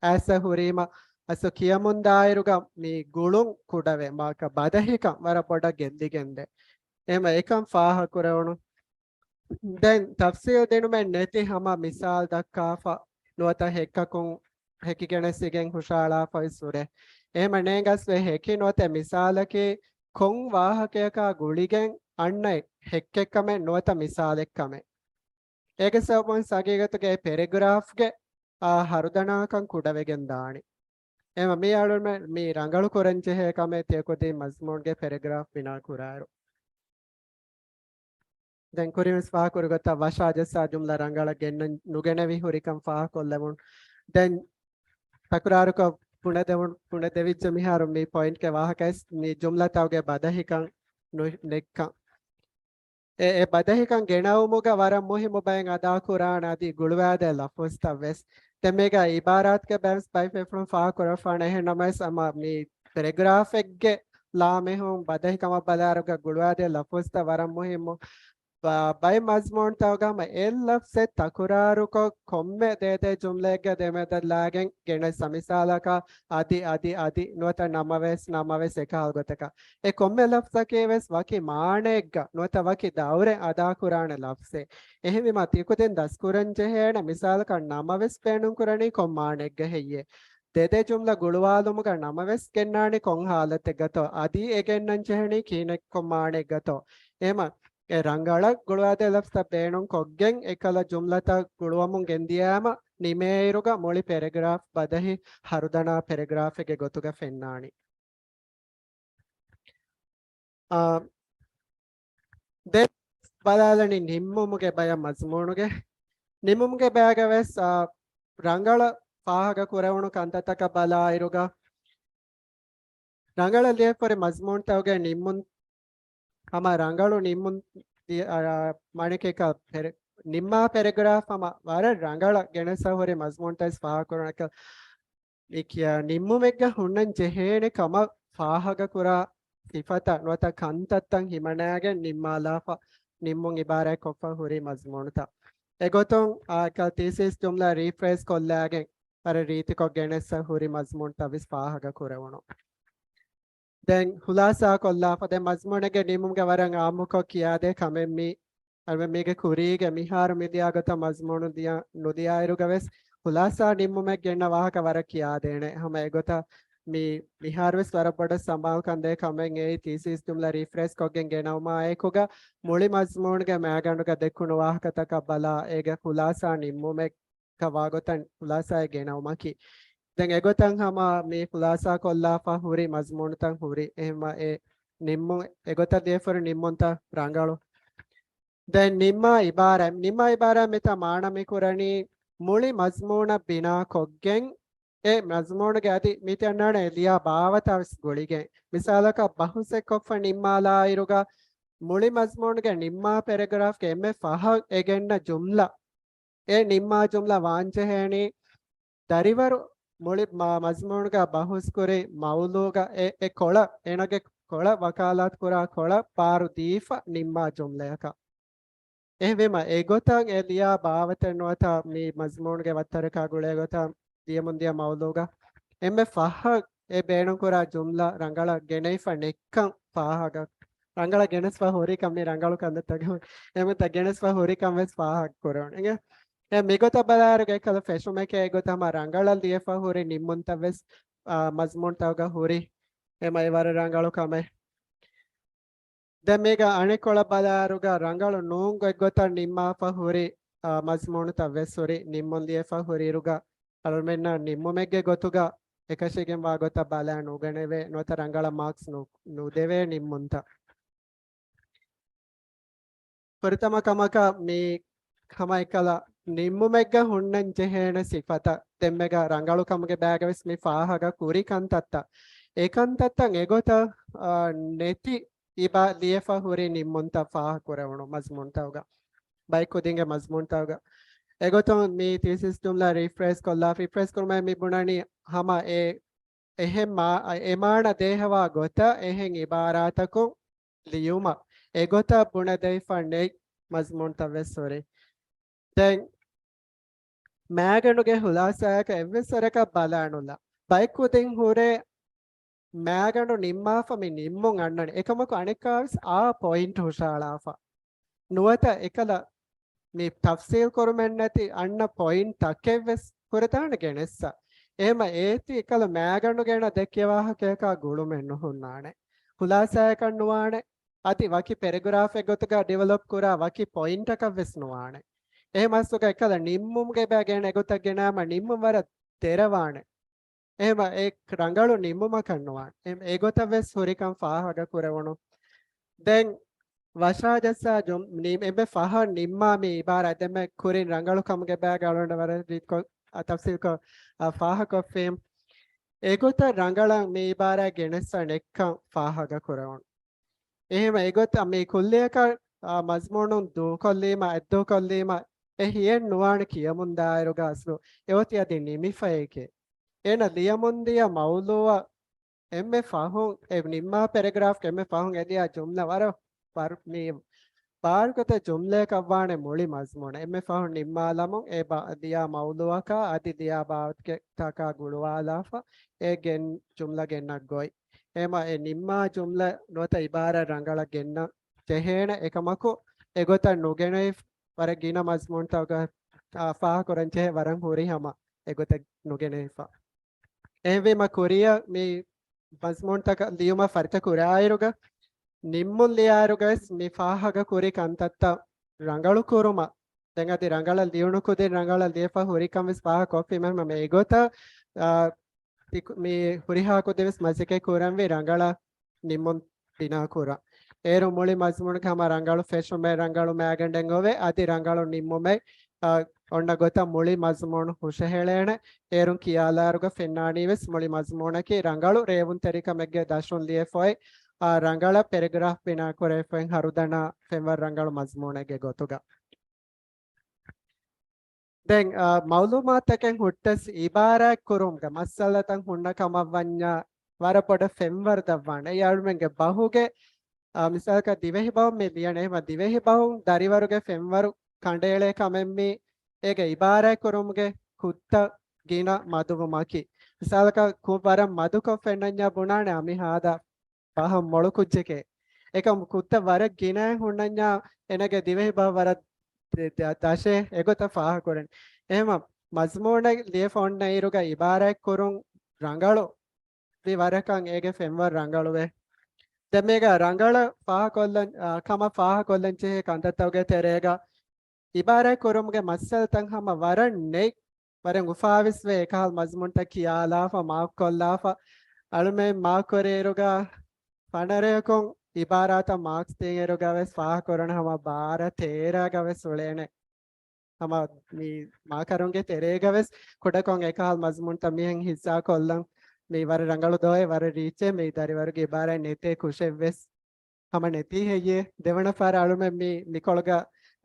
އައިސް ހުރީމަ، އަސްލު ކިޔަމުންދާއިރުގަ މި ގުޅުން ކުޑަވެ، މާކަ ބަދަހިކަން ވަރަށް ބޮޑަށް ގެއްލިގެންދޭ. އެމަ އެކަން ފާހަ ކުރެވުނު. ދެން ތަފްސީލް ދިނުމެއް ނެތި ހަމަ މިސާލް ދައްކާފަ، ނުވަތަ ހެއްކަކުން ހެކިގެނެސްއިގެން ހުށައަޅާފައިސް ހުރޭ. އެހެމަ ނޭނގަސްވެ ހެކި ނުވަތަ މިސާލަކީ ކޮން ވާހަކަޔަކާ ގުޅިގެން އަންނަ ހެއްކެއްކަމެއް ނުވަތަ މިސާލެއްކަމެއް. އޭގެ ސަބަބުން ހަގީގަތުގައި ޕެރެގްރާފްގެ އާ ހަރުދަނާކަން ކުޑަވެގެން ދާނެ. އެމަ މި އަޅުމެ މި ރަނގަޅު ކުރަން ޖެހޭ ކަމެއް ތިޔަކުދިން މަޒްމޫންގެ ޕެރެގްރާފް ބިނާ ކުރާއިރު. ދެން ކުރިންވެސް ފާހަގަކުރި ގޮތަށް ވަށާޖައްސާ ޖުމްލަ ރަނގަޅަށް ގެންނަން ނުގެނެވި ހުރިކަން ފާހަގަކޮށްލެވުން. ދެން ތަކުރާރުކޮށް ބުނެދެވުން، ބުނެދެވިއްޖެ މިހާރު މި ޕޮއިންޓްގެ ވާހަކައިސް މި ޖުމްލަތަކުގެ ބަދަހިކަން ނު-، ނެއްކަން. އެ، އެ ބަދަހިކަން ގެނައުމުގަ ވަރަށް މުހިއްމު ބައެއް އަދާކުރާނެ އަދި ގުޅުވާދޭ ލަފުޒްތައް ވެސް. ދެން މީގަ އިބާރާތުގެ ބައެއް ބައި ފެފުޅުން ފާހަގަކުރައްވާނެ. އެހެން ނަމަވެސް އަމަ މި ޕެރެގްރާފެއްގެ ލާމެހުން ބަދަހިކަމަށް ބަލާއިރުގަ ގުޅުވާދޭ ލަފުޒްތައް ވަރަށް މުހިއްމު. ބަ-، ބައެއް މަޒްމޫންތަކުގަ ހަމަ އެއް ލަފްޒެއް ތަކުރާރުކޮށް ކޮންމެ ދޭދޭ ޖުމްލައެއްގެ ދެމެދަށް ލާގެން ގެނެސް މިސާލަކަށް އަދި، އަދި، އަދި ނުވަތަ ނަމަވެސް، ނަމަވެސް އެކަހަލަ ގޮތަކަށް. އެ ކޮންމެ ލަފްޒަކީ ވެސް ވަކި މާނައެއްގަ ނުވަތަ ވަކި ދައުރެއް އަދާކުރާނެ ލަފްޒެއް. އެހެންވީމަ ތިކުދިން ދަސްކުރަން ޖެހޭނެ މިސާލަކަށް ނަމަވެސް ބޭނުންކުރަނީ ކޮން މާނައެއްގަ ހެއްޔޭ؟ ދެދޭ ޖުމްލަ ގުޅުވާލުމުގަ ނަމަވެސް ގެންނާނީ ކޮން ހާލަތެއްގަތޯ؟ އަދި އެ ގެންނަން ޖެހެނީ ކިހިނެއް ކޮން މާނައެއްގަތޯ؟ އެހެމަ އެ ރަނގަޅަށް ގުޅުވާދޭ ލަފްޒްތައް ބޭނުން ކޮށްގެން އެކަލަ ޖުމްލަތައް ގުޅުވަމުން ގެންދިޔާމަ ނިމޭއިރުގަ މުޅި ޕެރެގްރާފް ބަދަހި ހަރުދަނާ ޕެރެގްރާފެއްގެ ގޮތުގަ ފެންނާނީ. އާ، ދެން ބަލާލަނީ ނިންމުމުގެ ބަޔަށް މަޒްމޫނުގެ. ނިންމުމުގެ ބަޔަގަ ވެސް، އާ، ރަނގަޅަށް ފާހަގަ ކުރެވުނު ކަންތައްތަކަށް ބަލާއިރުގަ، ރަނގަޅަށް ލިޔެފަ ހުރި މަޒްމޫންތަކުގެ ނިންމުން ހަމަ ރަނގަޅު ނިންމުން ދި-، އަ، މަނިކެކަ ޕެރެ-، ނިންމާ ޕެރެގްރާފް ހަމަ ވަރަށް ރަނގަޅަށް ގެނެސްފަ ހުރި މަޒްމޫންތައް ވެސް ފާހަގަކުރުނަކަށް މި ކިޔާ ނިންމުމެއްގަ ހުންނަން ޖެހޭނެ ކަމަށް ފާހަގަކުރާ ސިފަތައް ނުވަތަ ކަންތައްތައް ހިމަނާގެން ނިންމާލާފަ ނިންމުން އިބާރާތްކޮށްފަ ހުރި މަޒްމޫނުތައް. އެގޮތުން އާ ތީސިސް ޖުމްލަ ރީފްރޭސް ކޮށްލާގެން ވަރަށް ރީތިކޮށް ގެނެސްފަ ހުރި މަޒްމޫންތައް ވެސް ފާހަގަ ކުރެވުނު. ދެން ޚުލާސާ ކޮށްލާފަ ދެން މަޒްމޫނެއްގެ ނިންމުމުގެ ވަރަށް އާއްމުކޮށް ކިޔާދޭ ކަމެއް މީ. އަޅުގަނޑު މީގެ ކުރީގެ މިހާރު މި ލިޔާ ގޮތަށް މަޒްމޫނު ލިޔާ، ނުލިޔާއިރުގަ ވެސް ޚުލާސާ ނިންމުމެއް ގެންނަ ވާހަކަ ވަރަށް ކިޔާދޭނެ. ހަމަ އެގޮތަށް މި މިހާރު ވެސް ވަރަށް ބޮޑަށް ސަމާލުކަން ދޭ ކަމެއް އެއީ ތީސިސް ޖުމްލަ ރީފްރޭސް ކޮށްގެން ގެނައުމާއެކުގަ މުޅި މަޒްމޫނުގެ މައިގަނޑުގަ ދެއްކުނު ވާހަކަތަކަށް ބަލާ އޭގެ ޚުލާސާ ނިންމުމެއް ކަ ވާގޮތަށް ޚުލާސާއެއް ގެނައުމަކީ. ދެން އެގޮތަށް ހަމަ މި ޚުލާސާ ކޮށްލާފަ ހުރި މަޒްމޫނުތައް ހުރި. އެހެންވެ އެ ނިންމު، އެގޮތަށް ލިޔެފަ ހުރި ނިންމުންތައް ރަނގަޅު. ދެން ނިންމާ އިބާރާތް، ނިންމާ އިބާރާތް މިތާ މާނަ މި ކުރަނީ މުޅި މަޒްމޫނަށް ބިނާ ކޮށްގެން އެ މަޒްމޫނުގެ އަދި މިތި އަންނާނެ ލިޔާ ބާވަތާ ވެސް ގުޅިގެން. މިސާލަކަށް ބަހުސެއް ކޮށްފަ ނިންމާލާއިރުގަ މުޅި މަޒްމޫނުގެ ނިންމާ ޕެރެގްރާފްގެ އެންމެ ފަހަށް އެ ގެންނަ ޖުމްލަ އެ ނިންމާ ޖުމްލަ ވާންޖެހޭނީ، ދަރިވަރު މުޅި މަ-، މަޒްމޫނުގަ ބަހުސްކުރި މައުޟޫގަ އެ، އެ ކޮޅަށް، އޭނާގެ ކޮޅަށް ވަކާލާތު ކުރާ ކޮޅަށް ބާރު ދީފަ ނިންމާ ޖުމްލަޔަކަށް. އެހެންވީމަ، އެގޮތަށް އެ ލިޔާ ބާވަތެއް ނުވަތަ މި މަޒްމޫނުގެ ވައްތަރަކާ ގުޅޭ ގޮތަށް ލިޔަމުން ދިޔަ މައުޟޫގަ އެންމެ ފަހަށް އެ ބޭނުންކުރާ ޖުމްލަ ރަނގަޅަށް ގެނެވިފަ ނެއްކަން ފާހަގަ، ރަނގަޅަށް ގެނެސްފަ ހުރިކަން މި ރަނގަޅު ކަންތައްތަކެއް އެމަތަ ގެނެސްފަ ހުރިކަން ވެސް ފާހަގަ ކުރެވުނު. އެނގޭ؟ އެ މިގޮތަށް ބަލާއިރުގަ އެކަލަ ފެށުމެކޭ އެގޮތަށް ހަމަ ރަނގަޅަށް ލިޔެފަ ހުރި ނިންމުންތައް ވެސް، އާ، މަޒްމޫންތަކުގަ ހުރި އެމަ އެ ވަރަށް ރަނގަޅު ކަމެއް. ދެން މީގަ އަނެއްކޮޅަށް ބަލާއިރުގަ ރަނގަޅު ނޫން ގޮތްގޮތަށް ނިންމާފަ ހުރި، އާ، މަޒްމޫނުތައް ވެސް ހުރި ނިންމުން ލިޔެފަ ހުރިއިރުގަ އަޅުމެންނަށް ނިންމުމެއްގެ ގޮތުގަ އެކަށީގެންވާ ގޮތަށް ބަލާ ނުގަނެވޭ ނުވަތަ ރަނގަޅަށް މާކްސް ނު-، ނުދެވޭ ނިންމުންތައް. ފުރަތަމަ ކަމަކަށް މި ހަމައެކަލަ ނިންމުމެއްގަ ހުންނަން ޖެހޭނެ ސިފަތައް ދެންމެގަ ރަނގަޅު ކަމުގެ ބައިގަ ވެސް މި ފާހަގަ ކުރި ކަންތައްތައް، އެ ކަންތައްތައް އެގޮތަށް، އާ، ނެތި އިބާ ލިޔެފަ ހުރި ނިންމުންތައް ފާހަގަ ކުރެވުނު މަޒްމޫންތަކުގަ، ބައެއް ކުދިންގެ މަޒްމޫންތަކުގަ. އެގޮތުން މި ތީސިސް ޖުމްލަ ރީފްރޭސް ކޮށްލާ، ރީފްރޭސް ކުރުމަށް މި ބުނަނީ ހަމަ އެ އެހެން މާ-، އެ މާނަ ދޭހަވާ ގޮތަށް އެހެން އިބާރާތަކުން ލިޔުމަށް އެގޮތަށް ބުނެދެވިފަ ނެތް މަޒްމޫންތައް ވެސް ހުރި. ދެން މައިގަނޑުގެ ޚުލާސާއަކަށް އެއްވެސް ވަރަކަށް ބަލާނުލާ. ބައެއް ކުދިން ހުރޭ މައިގަނޑު ނިންމާފަ މި ނިންމުން އަންނަނީ. އެކަމަކު އަނެއްކާވެސް އާ ޕޮއިންޓް ހުށައަޅާފަ. ނުވަތަ އެކަލަ މި ތަފްސީލް ކުރުމެއްނެތި އަންނަ ޕޮއިންޓް ތަކެއްވެސް ހުރެދާނެ ގެނެއްސަ. އެހެމަ އޭތި އެކަލަ މައިގަނޑު ގެނަ ދެއްކިޔަ ވާހަކަޔަކާ ގުޅުމެއް ނުހުންނާނެ. ޚުލާސާއަކަށް ނުވާނެ. އަދި ވަކި ޕެރެގްރާފެއް ގޮތުގަ ޑިވެލޮޕް ކުރާ ވަކި ޕޮއިންޓަކަށް ވެސް ނުވާނެ. އެހެމަސްތުގަ އެކަލަ ނިންމުމުގެ ބައި ގެނަ އެގޮތަށް ގެނާމަ ނިންމުން ވަރަށް ދެރަވާނެ. އެހެމަ އެ ރަނގަޅު ނިންމުމަކަށް ނުވާނެ. އެ، އެގޮތަށް ވެސް ހުރިކަން ފާހަގަ ކުރެވުނު. ދެން ވަށާޖައްސާ ޖުމް-، ނި-، އެންމެ ފަހަށް ނިންމާ މި އިބާރާތް ދެންމެ ކުރިން ރަނގަޅު ކަމުގެ ބައިގަ އަޅުގަނޑަށް ވަރަށް ރީތިކޮށް، އަ، ތަފްސީލްކޮށް، އަ، ފާހަގަކޮށްފީމް. އެގޮތަށް ރަނގަޅަށް މި އިބާރާތް ގެނެއްސަ ނެއްކަން ފާހަގަ ކުރެވުނު. އެހެމަ އެގޮތަށް މި ކުއްލިއަކަށް، އާ، މަޒްމޫނުން ދޫކޮށްލީމަ، އެއްދޫކޮށްލީމަ، އެ ހިޔެއް ނުވާނެ ކިޔަމުން ދާއިރުގަ އަސްލު އެއޮތީ އަދި ނިމިފައެކޭ. އޭނަ ލިޔަމުންދިޔަ މައުލޫއަށް އެންމެ ފަހުން އެ ނިންމާ ޕެރެގްރާފްގެ އެންމެ ފަހުން އެ ލިޔާ ޖުމްލަ ވަރަށް ވަރު-، މި ބާރުގަތެއް ޖުމްލައަކަށް ވާނެ މުޅި މަޒްމޫނަށް. އެންމެ ފަހުން ނިންމާލަމުން އެ ބަ-، ލިޔާ މައުލޫއަކާ އަދި ލިޔާ ބާވަތުގެ ތަކާ ގުޅުވާލާފަ އެ ގެން-، ޖުމްލަ ގެންނަ ގޮތް. އެހެމަ އެ ނިންމާ ޖުމްލަ ނުވަތަ އިބާރާތް ރަނގަޅަށް ގެންނަން ޖެހޭނެ. އެކަމަކު އެގޮތަށް ނުގެނައި ވަރަށް ގިނަ މަޒްމޫންތަކުގަ، އާ، ފާހަގަކުރަން ޖެހޭ ވަރަށް ހުރި ހަމަ އެގޮތަށް ނުގެނެވިފަ. އެހެންވީމަ ކުރިއަށް މި މަޒްމޫންތަކަށް ލިޔުމަށް ފަރިތަ ކުރާއިރުގަ، ނިންމުން ލިޔާއިރުގަވެސް މި ފާހަގަ ކުރި ކަންތައްތައް ރަނގަޅު ކުރުމަށް، ދެން އަދި ރަނގަޅަށް ލިޔުނު ކުދިން ރަނގަޅަށް ލިޔެފަ ހުރިކަން ވެސް ފާހަގަ ކޮށްފީމަ މި އެގޮތަށް، އާ، ތި-، މި ހުރިހާ ކުދިން ވެސް މަސައްކަތް ކުރަންވީ ރަނގަޅަށް ނިންމުން ބިނާ ކުރަން. އޭރު މުޅި މަޒްމޫނުގެ ހަމަ ރަނގަޅު ފެށުމެއް ރަނގަޅު މައިގަނޑެއް އޮވެ އަދި ރަނގަޅު ނިންމުމެއް، އާ، އޮންނަ ގޮތަށް މުޅި މަޒްމޫނު ހުށަހެޅޭނެ. އޭރުން ކިޔާލާއިރުގަ ފެންނާނީ ވެސް މުޅި މަޒްމޫނަކީ ރަނގަޅު ރޭވުންތެރިކަމެއްގެ ދަށުން ލިޔެފައި، އާ، ރަނގަޅަށް ޕެރެގްރާފް ބިނާ ކުރެވިފައި ހަރުދަނާ ފެންވަރު ރަނގަޅު މަޒްމޫނެއްގެ ގޮތުގަ. ދެން، އާ، މައުލޫމާތުތަކެއް ހުއްޓަސް އިބާރާތް ކުރުމުގެ މައްސަލަތައް ހުންނަ ކަމަށް ވަންޏާ ވަރަށް ބޮޑަށް ފެންވަރު ދަށްވާނެ. އެ އަޅުމެންގެ ބަހުގެ، އާ، މިސާލަކަށް ދިވެހި ބަހުން މި ލިޔަނީ. އެހެމަ ދިވެހި ބަހުން ދަރިވަރުގެ ފެންވަރު ކަނޑައެޅޭ ކަމެއް މީ އޭގެ އިބާރާތް ކުރުމުގެ ކުށްތައް ގިނަ މަދުވުމަކީ. މިސާލަކަށް ކުށް ވަރަށް މަދުކޮށް ފެންނަންޏާ ބުނާނެ އަމި ހާދަ ފަހަށް މޮޅު ކުއްޖެކޭ. އެކަމް ކުށްތައް ވަރަށް ގިނައިން ހުންނަންޏާ އޭނަގެ ދިވެހި ބަހަށް ވަރަށް ދ-، ދ-، ދަށޭ އެގޮތަށް ފާހަގަކުރަން. އެހެމަ މަޒްމޫނެއް ލިޔެފަ އޮންނަ އިރުގަ އިބާރާތް ކުރުން ރަނގަޅު ވި ވަރަކަށް އޭގެ ފެންވަރު ރަނގަޅުވޭ. ދެން މީގަ ރަނގަޅަށް ފާހަގަކޮށްލަން، އާ، ކަމަށް ފާހަގަކޮށްލަން ޖެހޭ ކަންތައްތަކުގެ ތެރޭގަ އިބާރާތް ކުރުމުގެ މައްސަލަތައް ހަމަ ވަރަށް ނެތް، ވަރަށް އުފާވެސްވޭ. އެކަހަލަ މަޒްމޫންތައް ކިޔާލާފަ، މާކްކޮށްލާފަ، އަޅުމެން މާކްކުރިއިރުގަ ފަނަރަޔަކުން އިބާރާތަށް މާކްސް ދިންއިރުގަ ވެސް ފާހަގަކުރަން ހަމަ ބާރަ ތޭރަގަ ވެސް އުޅޭނެ. ހަމަ މި މާކަރުންގެ ތެރޭގަ ވެސް ކުޑަކޮށް އެކަހަލަ މަޒްމޫންތައް މިހެން ހިއްސާ ކޮށްލަން މި ވަރަށް ރަނގަޅު ދޯއެ ވަރަށް ރީއްޗެއް މި ދަރިވަރުގެ އިބާރާތް ނެތޭ ކުށެއްވެސް ހަމަ ނެތީ ހެއްޔޭ؟ ދެވަނަ ފަހަރަށް އަޅުމެން މި، މިކޮޅުގަ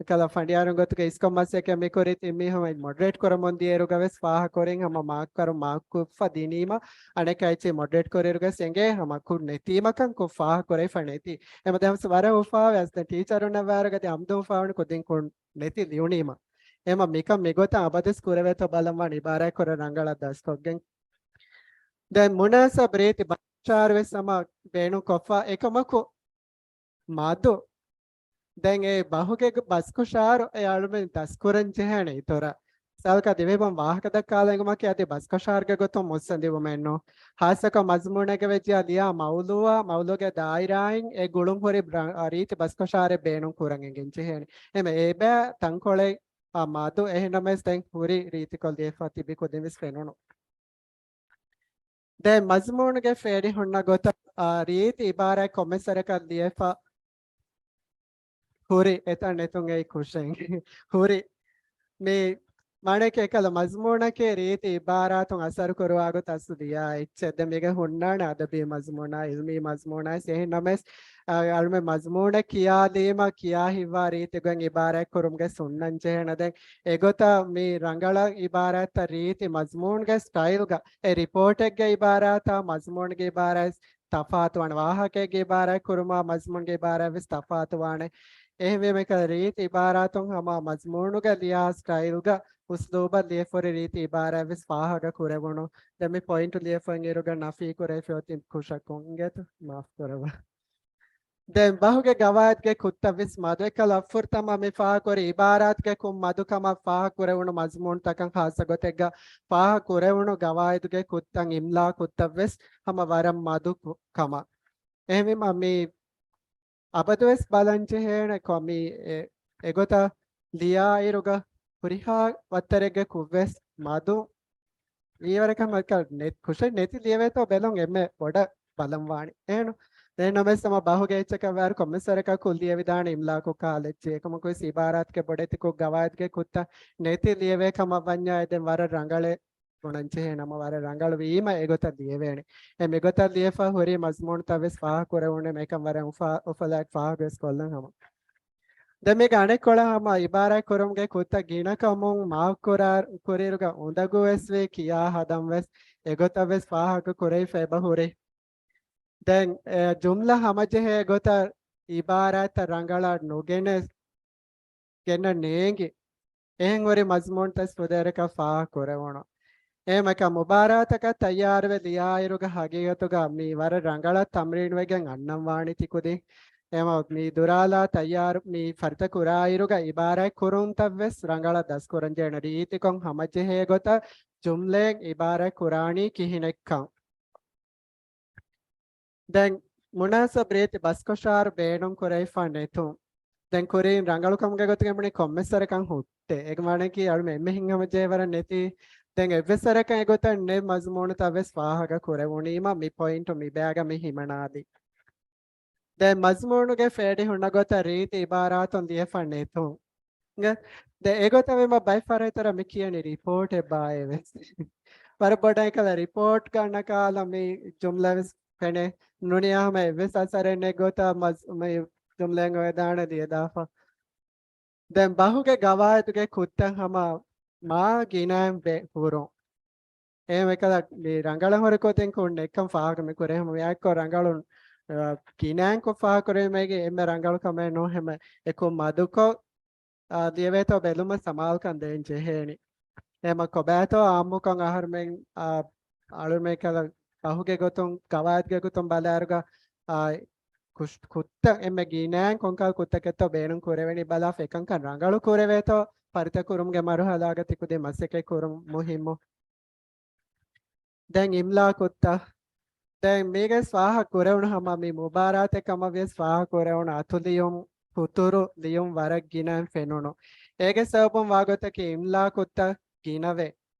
ކަލަ ފަނޑިޔާރުން ގޮތުގަ އިސްކޮށް މަސައްކަތް މި ކުރީ ތިން މީހުން މޮޑަރޭޓް ކުރަމުން ދިޔައިރުގަ ވެސް ފާހަގަކުރިން ހަމަ މާކްކަރު މާކްކޮށްފަ ދިނީމަ އަނެއްކާ އެއްޗެއް މޮޑަރޭޓް ކުރިއިރުގަ އެނގޭ ހަމަ ކުށް ނެތީމަކަން ކުށް ފާހަގަކުރެވިފަ ނެތީ. އެމަ ދެމަސް ވަރަށް އުފާވެ އަސް ދެން ޓީޗަރުންނަށް ވާއިރުގަ ދެ އަމްދު އުފާވަނި ކުދިން ކުށް ނެތި ލިޔުނީމަ. އެމަ މިކަން މިގޮތަށް އަބަދުސް ކުރެވޭތޯ ބަލަން ވާން އިބާރާތް ކުރަން ރަނގަޅަށް ދަސްކޮށްގެން. ދެން މުނާސަބް ރީތި ބަސްކޮށާރު ވެސް ހަމަ ބޭނުން ކޮށްފަ އެކަމަކު މަދު. ދެން އެ ބަހުގެ ބަސްކޮށާރު އެ އަޅުމެން ދަސްކުރަން ޖެހޭނެ އިތުރަށް. ސާލްކަ ދިވެހިބަހުން ވާހަކަ ދައްކާލަން އެނގުމަކީ އަދި ބަސްކޮށާރުގެ ގޮތުން މުއްސަނދިވުމެއްނު. ހާއްސަކޮށް މަޒްމޫނެއްގަ ވެއްޖިޔާ ލިޔާ މައުލޫއާ މައުލޫގެ ދާއިރާއިން އެ ގުޅުން ހުރި ރ-، ރީތި ބަސްކޮށާރެއް ބޭނުން ކުރަން އެނގެން ޖެހޭނެ. އެމެ އެބަ ތަންކޮޅެއް އާ، މަދު އެހެންނަމަވެސް ދެން ހުރި ރީތިކޮށް ލިޔެފަ ތިބި ކުދިން ވެސް ފެނުނު. ދެން މަޒްމޫނުގެ ފޭޑި ހުންނަ ގޮތަށް، އާ، ރީތި އިބާރާތް ކޮންމެސް ވަރަކަށް ލިޔެފަ ހުރި އެތައް ނެތުން އެއީ ކުށެއް. ހުރި މި މާނައަކީ އެކަލަ މަޒްމޫނަކީ ރީތި އިބާރާތުން އަސަރު ކުރުވާ ގޮތަށް ލިޔާ އެއްޗެއް. ދެން މީގެ ހުންނާނެ އަދަބީ މަޒްމޫނާ، އިލްމީ މަޒްމޫނާ ވެސް އެހެންނަމަވެސް، އަ، އަޅުމެން މަޒްމޫނެއް ކިޔާލީމަ ކިޔާ ހިތްވާ ރީތި ގޮތް އިބާރާތް ކުރުމުގެ ސުންނަން ޖެހޭނެ. ދެން އެގޮތަށް މި ރަނގަޅަށް އިބާރާތްތައް ރީތި މަޒްމޫންގެ ސްޓައިލްގަ އެ ރިޕޯޓެއްގެ އިބާރާތާ މަޒްމޫންގެ އިބާރާތް ތަފާތުވާނެ. ވާހަކައެއްގެ އިބާރާތް ކުރުމާ މަޒްމޫންގެ އިބާރާތް ވެސް ތަފާތުވާނެ. އެހެންވީމަ އެކަލަ ރީތި އިބާރާތުން ހަމަ މަޒްމޫނުގަ ލިޔާ ސްޓައިލްގަ އުސްލޫބަށް ލިޔެފަ ހުރި ރީތި އިބާރާތް ވެސް ފާހަގަ ކުރެވުނު. ދެން މި ޕޮއިންޓު ލިޔެފައި އިރުގަ ނަފީ ކުރެވިފަ އޮތީ ކުށަކު އިނގޭތަ؟ މާފު ކުރައްވާ. ދެން ބަހުގެ ގަވާއިދުގެ ކުށްތައް ވެސް މަދު. އެކަލަ އަށްފުރި ތަމަ މި ފާހަގަކުރި އިބާރާތުގެ ކުށް މަދު ކަމަށް ފާހަގަކުރެވުނު މަޒުމޫނުތަކަށް ޚާއްޞަ ގޮތެއްގަ ފާހަގަކުރެވުނު ގަވާއިދުގެ ކުށްތައް، އިމްލާ ކުށްތައް ވެސް ހަމަ ވަރަށް މަދު ކު-، ކަމަށް. އެހެންވީމަ މި އަބަދުވެސް ބަލަން ޖެހޭނެ ކޮ-، މި އެ-، އެގޮތަށް ލިޔާއިރުގަ ހުރިހާ ވައްތަރެއްގެ ކުށްވެސް މަދު ވީވަރަކަށް މައްކަ ނެ-، ކުށެއް ނެތި ލިޔެވޭތޯ ބެލުން އެންމެ ބޮޑަށް ބަލަން ވާނެ. އޭނު ދެން ނަމަވެސް ހަމަ ބަހުގެ އެއްޗަކަށް ވާއިރު ކޮންމެސް ވަރަކަށް ކުށް ލިޔެވިދާނެ އިމްލާ ކުށް ކަހަލަ އެއްޗެއް. އެކަމަކުވެސް އިބާރާތުގެ ބޮޑެތި ކުށް ގަވާއިދުގެ ކުށްތައް ނެތި ލިޔެވޭ ކަމަށް ވަންޏާ އެ ދެން ވަރަށް ރަނގަޅޭ ބުނަން ޖެހޭ ނަމަ ވަރަށް ރަނގަޅު ވީމަ އެގޮތަށް ލިޔެވޭނެ. އެ މިގޮތަށް ލިޔެފަ ހުރި މަޒުމޫނުތައް ވެސް ފާހަގަ ކުރެވުނެ މޭކަން ވަރަށް އުފާ-، އުފަލާއެކު ފާހަގަ ވެސް ކޮށްލަން ހަމަ. ދެން މީގެ އަނެއްކޮޅަށް ހަމަ އިބާރާތް ކުރުމުގެ ކުށްތައް ގިނަ ކަމުން މާކުރާ-، ކުރިއިރުގަ އުނދަގޫ ވެސް ވީ ކިޔާ ހަދަން ވެސް އެގޮތަށް ވެސް ފާހަގަ ކުރެވިފަ އެބަ ހުރި. ދެން އެ ޖުމްލަ ހަމަޖެހޭ ގޮތަށް އިބާރާތްތައް ރަނގަޅަށް ނުގެނެސް ގެންނަ ނޭނގި، އެހެން ހުރި މަޒުމޫންތައް ފުދޭވަރަކަށް ފާހަގަ ކުރެވުނު. އެހެންވެ މުބާރާތަކަށް ތައްޔާރުވެ ލިޔާއިރުގަ ހަގީގަތުގަ މި ވަރަށް ރަނގަޅަށް ތަމްރީންވެގެން އަންނަން ވާނީ ތިކުދިން. އެހެންވެ މި ދުރާލާ ތައްޔާރު މި ފަރިތަ ކުރާއިރުގަ އިބާރާތް ކުރުންތައް ވެސް ރަނގަޅަށް ދަސްކުރަންޖެހޭނެ ރީތިކޮށް ހަމަޖެހޭ ގޮތަށް ޖުމްލައެއް އިބާރާތް ކުރާނީ ކިހިނެއްކަން. ދެން މުނާސަބް ރީތި ބަސްކޮށާރު ބޭނުން ކުރެވިފަ ނެތުން. ދެން ކުރިން ރަނގަޅުކަމުގެ ގޮތުގަ ބުނި ކޮންމެސް ވަރަކަށް ހުއްޓޭ. އޭގެ މާނައަކީ އަޅުމެން އެންމެ ހިތްހަމަޖެހޭ ވަރަށް ނެތި. ދެން އެއްވެސް ވަރަކަށް އެގޮތަށް ނެތް މަޒުމޫނުތައް ވެސް ފާހަގަ ކުރެވުނީމަ މި ޕޮއިންޓު މި ބައިގަ މި ހިމަނާލި. ދެން މަޒުމޫނުގެ ފޭޑި ހުންނަ ގޮތަށް ރީތި އިބާރާތުން ލިޔެފަ ނެތުން. ގެ-، ދެ އެގޮތަށް ވީމަ ބައެއް ފަރާތްތަރަށް މި ކިޔަނީ ރިޕޯޓެއް ބާއޭ ވެސް. ވަރަށް ބޮޑަށް އެކަލަ ރިޕޯޓް ގަންނަ ކަހަލަ މި ޖުމްލަ ވެސް ފެނޭ. ނޫނީ ހަމަ އެއްވެސް އަސަރެއް ނެތް ގޮތަށް މަޒް-، މި ޖުމްލައިން އޮވެދާނެ ލިޔެދާފަ. ދެން ބަހުގެ ގަވާއިދުގެ ކުށްތައް ހަމަ މާ ގިނައިން ވެ ހުރުން. އެހެން އެކަލަ މި ރަނގަޅަށް ހުރި ކުދިން ކުށް ނެތްކަން ފާހަގަ މި ކުރޭ. ހަމަ މިއާއެއްކޮށް ރަނގަޅު، އާ، ގިނައިން ކޮށް ފާހަގަ ކުރެވުމޭގެ އެންމެ ރަނގަޅު ކަމެއް ނޫން. ހަމަ އެ ކުށް މަދުކޮށް، އާ، ލިޔެވޭތޯ ބެލުމަށް ސަމާލުކަން ދޭން ޖެހޭނެ. އެހެމަ ކޮބާތޯ އާއްމުކޮށް އަހަރުމެން، އާ، އަޅުމެން ކަލަ ބަހުގެ ގޮތުން، ގަވާއިދުގެ ގޮތުން ބަލާއިރުގަ، އާ، ކުށް، ކުށްތައް އެންމެ ގިނައިން ކޮންކަހަލަ ކުށްތަކެއްތޯ ބޭނުން ކުރެވެނީ ބަލާފަ އެކަންކަން ރަނގަޅު ކުރެވޭތޯ ފަރިތަ ކުރުމުގެ މަރުހަލާގަ ތިކުދިން މަސައްކަތް ކުރުން މުހިއްމު. ދެން އިމްލާ ކުށްތައް. ދެން މީގެ ފާހަގަ ކުރެވުނު ހަމަ މި މުބާރާތެއް ކަމަށް ވިޔަސް ފާހަގަ ކުރެވުނު އަތުލިޔުން، ހުތުރު ލިޔުން ވަރަށް ގިނައިން ފެނުނު. އޭގެ ސަބަބުން ވާގޮތަކީ އިމްލާ ކުށްތައް ގިނަވޭ.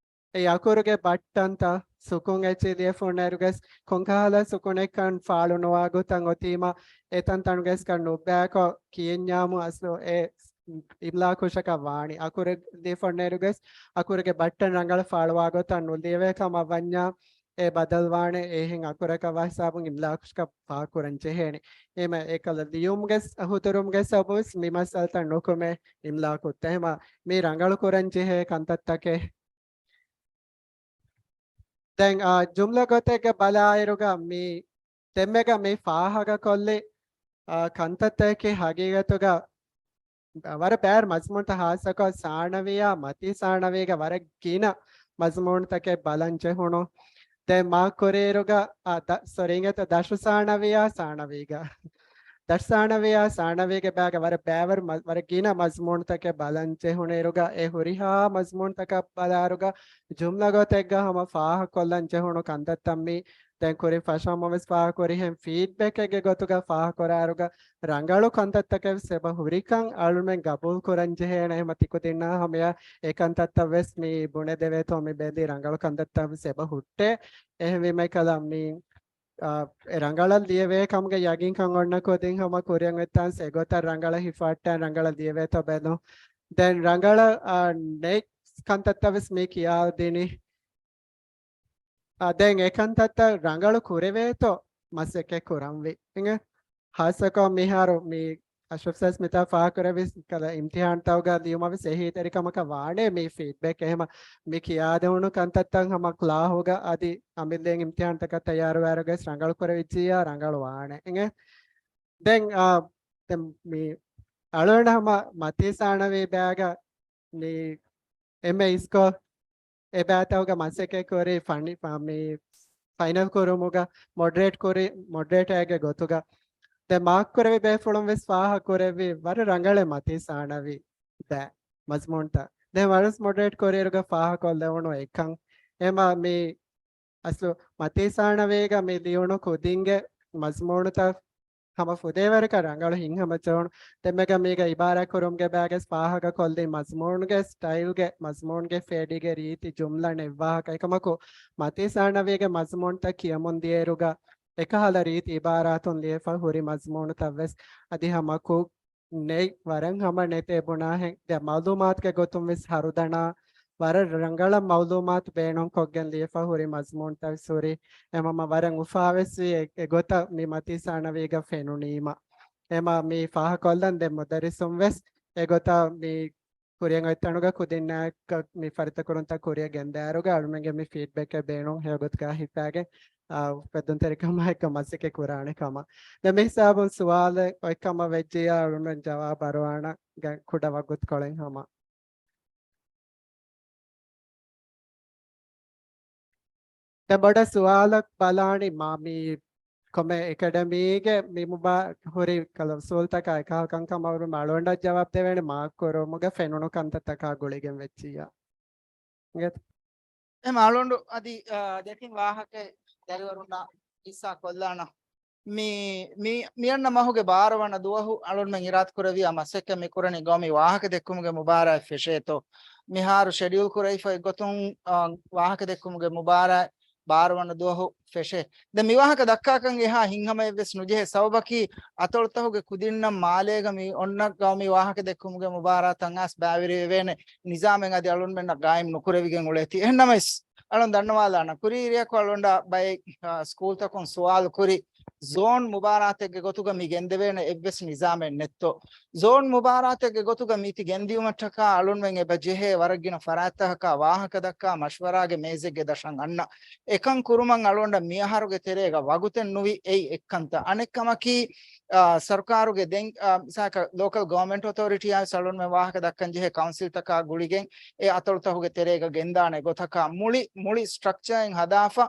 އެ އަކުރުގެ ބައްޓަންތައް ސުކުން އެއްޗެއް ލިޔެފަ ހުންނައިރުގަސް ކޮންކަހަލަ ސުކުނެއްކަން ފާޅުނުވާ ގޮތަށް އޮތީމަ، އެތަންތަނުގަސްކަން ނުބައިކޮށް ކިޔެންޏާމު އަސްލު އެ އިމްލާ ކުށަކަށް ވާނީ. އަކުރެއް ލިޔެފަ ހުންނައިރުގަސް އަކުރުގެ ބައްޓަން ރަނގަޅަށް ފާޅުވާ ގޮތަށް ނުލިޔެވޭ ކަމަށް ވަންޏާ، އެ ބަދަލުވާނެ. އެހެން އަކުރަކަށް ވާ ހިސާބުން އިމްލާ ކުށަކަށް ފާހަގަކުރަން ޖެހޭނެ. އެހެމަ އެކަލަ ލިޔުމުގެ ހުތުރުމުގެ ސަބަބުން ވެސް މި މައްސަލަތައް ނުކުމެ އިމްލާ ކުށްތައް. އެހެމަ މީ ރަނގަޅު ކުރަން ޖެހޭ ކަންތައްތަކެއް. ދެން، އާ، ޖުމްލަ ގޮތެއްގަ ބަލާއިރުގަ މި ދެންމެގަ މި ފާހަގަކޮށްލި، އާ، ކަންތައްތަކެއް ހަގީގަތުގަ ވަރަށް ބައިވަރު މަޒުމޫންތައް ހާއްސަކޮށް ސާނަވީއާ މަތީ ސާނަވީގަ ވަރަށް ގިނަ މަޒުމޫނުތަކެއް ބަލަން ޖެހުނު. ދެން މާ ކުރިއިރުގަ، އާ، ދަ-، ސޮރީ، އިނގޭތަ ދަށު ސާނަވީއާ ސާނަވީގަ. ދަށް ސާނަވީއާ ސާނަވީގެ ބައިގަ ވަރަށް ބައިވަރު މަ-، ވަރަށް ގިނަ މަޒުމޫނުތަކެއް ބަލަން ޖެހުނުއިރުގަ އެ ހުރިހާ މަޒުމޫނުތަކަށް ބަލާއިރުގަ ޖުމްލަ ގޮތެއްގަ ހަމަ ފާހަގަކޮށްލަން ޖެހުނު ކަންތައްތައް މީ ދެން ކުރިން ފަށަމަވެސް ފާހަގަކުރިހެން ފީޑްބެކެއްގެ ގޮތުގަ ފާހަގަކުރާއިރުގަ ރަނގަޅު ކަންތައްތަކެއް ވެސް އެބަ ހުރިކަން އަޅުމެން ގަބޫލު ކުރަން ޖެހޭނެ. އެހެމަ ތިކުދިންނާ ހަމަޔަށް އެ ކަންތައްތައް ވެސް މި ބުނެދެވޭތޯ މި ބެލި ރަނގަޅު ކަންތައްތައް ވެސް އެބަ ހުއްޓޭ. އެހެންވީމަ އެކަލަ މި، އާ، އެ ރަނގަޅަށް ލިޔެވޭ ކަމުގެ ޔަގީންކަން އޮންނަ ކުދިން ހަމަ ކުރިއަށް އޮތްތާންސް އެގޮތަށް ރަނގަޅަށް ހިފަހައްޓާ ރަނގަޅަށް ލިޔެވޭތޯ ބެލުން. ދެން ރަނގަޅަށް، އާ، ނެތް ކަންތައްތައް ވެސް މި ކިޔާދިނީ. އާ، ދެން އެ ކަންތައްތައް ރަނގަޅު ކުރެވޭތޯ މަސައްކަތް ކުރަންވީ. އިނގޭ؟ ހާއްސަކޮށް މިހާރު މި އަޝްރަފް ސާސް މިތާ ފާހަގަކުރެއްވި ކަލަ އިމްތިހާންތަކުގަ ލިޔުމަށް ވެސް އެހީތެރިކަމަކަށް ވާނެ މި ފީޑްބެކް. އެހެމަ މި ކިޔާދެވުނު ކަންތައްތައް ހަމަ ކްލާހުގަ އަދި އަމިއްލައިން އިމްތިހާންތަކަށް ތައްޔާރުވާއިރުގަސް ރަނގަޅު ކުރެވިއްޖިއްޔާ ރަނގަޅު ވާނެ. އިނގޭ؟ ދެން، އާ، ދެން މި އަޅުގަނޑު ހަމަ މަތީ ސާނަވީ ބައިގަ މި އެންމެ އިސްކޮށް އެ ބައިތަކުގަ މަސައްކަތް ކުރި ފަނި-، ފަ-، މި ފައިނަލް ކުރުމުގަ މޮޑަރޭޓް ކުރި، މޮޑަރޭޓަރގެ ގޮތުގަ. ދެ މާކް ކުރެވި ބޭފުޅުން ވެސް ފާހަ ކުރެއްވި ވަރަށް ރަނގަޅެއް މަތީ ސާނަވީ ދެ މަޒްމޫންތައް. ދެ ވަރަސް މޮޑަރޭޓް ކުރިއިރުގަ ފާހަ ކޮށްލެވުނު އެކަން. އެމަ މި އަސްލު މަތީ ސާނަވީގަ މި ލިޔުނު ކުދިންގެ މަޒްމޫނުތައް ހަމަ ފުދޭވަރަކަށް ރަނގަޅު ހިތްހަމަޖެހުނު. ދެމެގަ މީގަ އިބާރާ ކުރުމުގެ ބައިގެސް ފާހަގަ ކޮށްލި މަޒްމޫނުގެ ސްޓައިލްގެ މަޒްމޫންގެ ފޭޑީގެ ރީތި ޖުމްލަ ނެއްވާހަކަ އެކަމަކު، މަތީ ސާނަވީގެ މަޒްމޫންތައް ކިޔަމުން ދިޔައިރުގަ އެކަހަލަ ރީތި އިބާރާތުން ލިޔެފަ ހުރި މަޒްމޫނުތައް ވެސް އަދި ހަމަކު ނެތް ވަރަށް ހަމަ ނެތޭ ބުނާހެން. ދެ މައުލޫމާތުގެ ގޮތުން ވެސް ހަރުދަނާ ވަރަށް ރަނގަޅަށް މައުލޫމާތު ބޭނުން ކޮށްގެން ލިޔެފަ ހުރި މަޒްމޫންތައް ވެސް ހުރި. އެމަ މަ ވަރަށް އުފާވެސް ވީ އެ، އެގޮތަށް މި މަތީ ސާނަވީގަ ފެނުނީމަ. އެމަ މި ފާހަކޮށްލަން ދެ މުދައްރިސުން ވެސް އެގޮތަށް މި ކުރިޔަށް އޮތް ތަނުގަ ކުދިންނާއެކު މި ފަރިތަކުރުންތައް ކުރިޔަށް ގެންދާއިރުގަ އަޅުމެންގެ މި ފީޑްބެކެއް ބޭނުން ހެޔޮގޮތުގަ ހިފާގެން، އާ، އުފެއްދުންތެރިކަމާ އެކަ މަސައްކަތް ކުރާނެ ކަމަށް. ދެ މި ހިސާބުން ސުވާލެއް އޮތް ކަމަށް ވެއްޖިއްޔާ އަޅުމެން ޖަވާބު އަރުވާނަ ގަ-، ކުޑަ ވަގުތުކޮޅެއް ހަމަ. ދެ ބޮޑަށް ސުވާލަށް ބަލާނީ މާ މީ ކޮމެ އެކަޑަމީގެ މި މުބާ ހުރި ކަލަ އުސޫލްތަކާ އެކަހަލަ ކަންކަމަށް އަޅުގަނޑަށް ޖަވާބު ދެވޭނެ މާކް ކުރުމުގަ ފެނުނު ކަންތައްތަކާ ގުޅިގެން ވެއްޖިއްޔާ. އިނގޭތަ؟ އެމަ އަޅުގަނޑު އަދި، އާ، ދެތިން ވާހަކަ ދަރިވަރުންނާ ހިއްސާ ކޮށްލާނަ. މި، މި، މިއަންނަ މަހުގެ ބާރަ ވަނަ ދުވަހު އަޅުންމެން އިރާދަ ކުރެއްވިޔާ މަސައްކަތް މި ކުރަނީ ގައުމީ ވާހަކަ ދެއްކުމުގެ މުބާރާތް ފެށޭތޯ. މިހާރު ޝެޑިއުލް ކުރެވިފަ އެއްގޮތުން، އާ، ވާހަކަ ދެއްކުމުގެ މުބާރާތް ބާރަ ވަނަ ދުވަހު ފެށޭ. ދެ މި ވާހަކަ ދައްކާކަން އެހާ ހިތްހަމައެއްވެސް ނުޖެހޭ. ސަބަބަކީ އަތޮޅުތަހުގެ ކުދިންނަށް މާލޭގަ މި އޮންނަ ގައުމީ ވާހަކަ ދެއްކުމުގެ މުބާރާތަށް އައިސް ބައިވެރިވެވޭނެ ނިޒާމެއް އަދި އަޅުންމެންނަށް ގާއިމް ނުކުރެވިގެން އުޅޭތީ. އެހެންނަމަވެސް، އަޅުން ދަންނަވާލާނަ، ކުރީ އިރިއަކު އަޅުންޑާ ބައެއް، އާ، ސްކޫލްތަކުން ސުވާލު ކުރި، ޒޯން މުބާރާތެއްގެ ގޮތުގަ މި ގެންދެވޭނެ އެއްވެސް ނިޒާމެއް ނެތްތޯ؟ ޒޯން މުބާރާތެއްގެ ގޮތުގަ މީތި ގެންދިޔުމަށްޓަކާ އަޅުންމެން އެބަ ޖެހޭ ވަރަށް ގިނަ ފަރާތްތަކަކާ ވާހަކަ ދައްކާ މަޝްވަރާގެ މޭޒެއްގެ ދަށަށް އަންނަ. އެކަން ކުރުމަށް އަޅުންޑަ މިއަހަރުގެ ތެރޭގަ ވަގުތެއް ނުވި އެއީ އެއްކަންތައް. އަނެއްކަމަކީ، އާ، ސަރުކާރުގެ ދެން، އާ، މިސާލަކަށް ލޯކަލް ގަވަރމެންޓް އޮތޯރިޓީއާ ވެސް އަޅުންމެން ވާހަކަ ދައްކަން ޖެހޭ ކައުންސިލްތަކާ ގުޅިގެން އެ އަތޮޅުތަހުގެ ތެރޭގަ ގެންދާނެ ގޮތަކާ މުޅި، މުޅި ސްޓްރަކްޗާއިން ހަދާފަ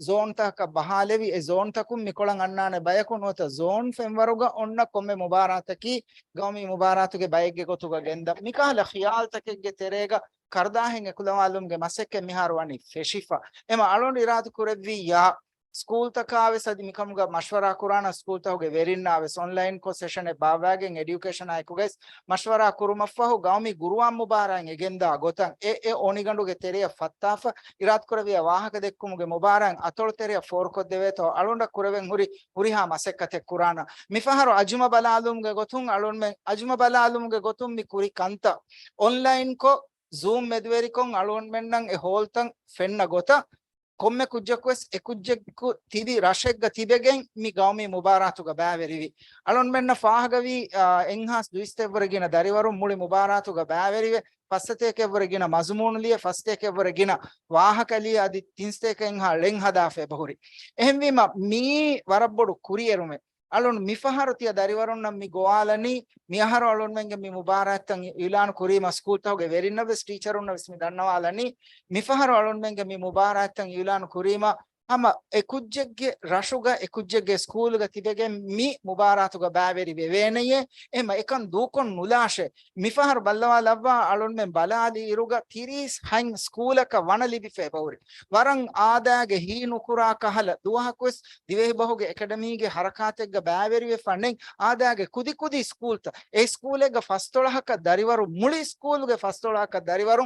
ޒޯންތަކަކަށް ބަހާލެވި، އެ ޒޯންތަކުން މިކޮޅަށް އަންނާނެ ބަޔަކު ނުވަތަ ޒޯން ފެންވަރުގަ އޮންނަ ކޮންމެ މުބާރާތަކީ ގައުމީ މުބާރާތުގެ ބައެއްގެ ގޮތުގަ ގެންދަ. މިކަހަލަ ޚިޔާލްތަކެއްގެ ތެރޭގަ ކަރުދާހެއް އެކުލަވާލުމުގެ މަސައްކަތް މިހާރު ވަނީ ފެށިފަ. އެމަ އަޅުން އިރާދަ ކުރެއްވިއްޔާ، ސްކޫލްތަކާ ވެސް އަދި މިކަމުގަ މަޝްވަރާ ކުރާނަ ސްކޫލްތަހުގެ ވެރިންނާ ވެސް އޮންލައިން ކޮށް ސެޝަނެއް ބާއްވާގެން އެޑިއުކޭޝަނާ އެކުގައިސް މަޝްވަރާ ކުރުމަށްފަހު ގައުމީ ގުރުއާން މުބާރާތް އެގެންދާ ގޮތަށް އެ، އެ އޮނިގަނޑުގެ ތެރެއަށް ފައްތާފަ އިރާދަ ކުރެއްވިޔާ ވާހަކަ ދެއްކުމުގެ މުބާރާތް އަތޮޅު ތެރެއަށް ފޯރުކޮށްދެވޭތޯ އަޅުނޑަށް ކުރެވެން ހުރި ހުރިހާ މަސައްކަތެއް ކުރާނަ. މިފަހަރު އަޒުމަ ބަލާލުމުގެ ގޮތުން އަޅުންމެން، އަޒުމަ ބަލާލުމުގެ ގޮތުން މި ކުރި ކަންތައް އޮންލައިންކޮށް، ޒޫމް މެދުވެރިކޮށް އަޅުންމެންނަށް އެ ހޯލްތައް ފެންނަ ގޮތަށް، ކޮންމެ ކުއްޖަކުވެސް އެކުއްޖަކު ތިބި ރަށެއްގަ ތިބެގެން މި ގައުމީ މުބާރާތުގަ ބައިވެރިވި. އަޅުންމެންނަށް ފާހަގަވީ، އާ، އެއްހާސް ދުއިސައްތައެއްވުރެ ގިނަ ދަރިވަރުން މުޅި މުބާރާތުގަ ބައިވެރިވެ، ފައްސަތޭކައެއްވުރެ ގިނަ މަޒުމޫނު ލިޔެ، ފަސްތޭކައެއްވުރެ ގިނަ ވާހަކަ ލިޔެ، އަދި ތިންސަތޭކައެއްހާ ޅެން ހަދާފަ އެބަހުރި. އެހެންވީމަ، މިއީ ވަރަށް ބޮޑު ކުރިއެރުމެއް. އަޅުން މިފަހަރު ތިޔަ ދަރިވަރުންނަށް މި ގޮވާލަނީ، މިއަހަރު އަޅުންމެންގެ މި މުބާރާތްތައް އިއުލާނު ކުރީމަ، ސްކޫލްތަކުގެ ވެރިންނަށް ވެސް ޓީޗަރުންނަށް ވެސް މި ދަންނަވާލަނީ، މިފަހަރު އަޅުންމެންގެ މި މުބާރާތްތައް އިއުލާނު ކުރީމަ، ހަމަ އެ ކުއްޖެއްގެ ރަށުގަ، އެ ކުއްޖެއްގެ ސްކޫލްގަ ތިބެގެން މި މުބާރާތުގަ ބައިވެރި ވެވޭނެޔޭ، އެހެމަ އެކަން ދޫކޮށް ނުލާށޭ. މިފަހަރު ބައްލަވާލައްވާ އަޅުންމެން ބަލާލި އިރުގަ ތިރީސް ހަތް ސްކޫލަކަށް ވަނަ ލިބިފަ އެބަހުރި. ވަރަށް އާދައިގެ ހީ ނުކުރާ ކަހަލަ ދުވަހަކުވެސް ދިވެހިބަހުގެ އެކަޑަމީގެ ހަރަކާތެއްގަ ބައިވެރިވެފަ ނެތް އާދައިގެ ކުދިކުދި ސްކޫލްތައް. އެ ސްކޫލެއްގަ ފަސްދޮޅަހަކަށް ދަރިވަރު، މުޅި ސްކޫލްގެ ފަސްދޮޅަހަކަށް ދަރިވަރު،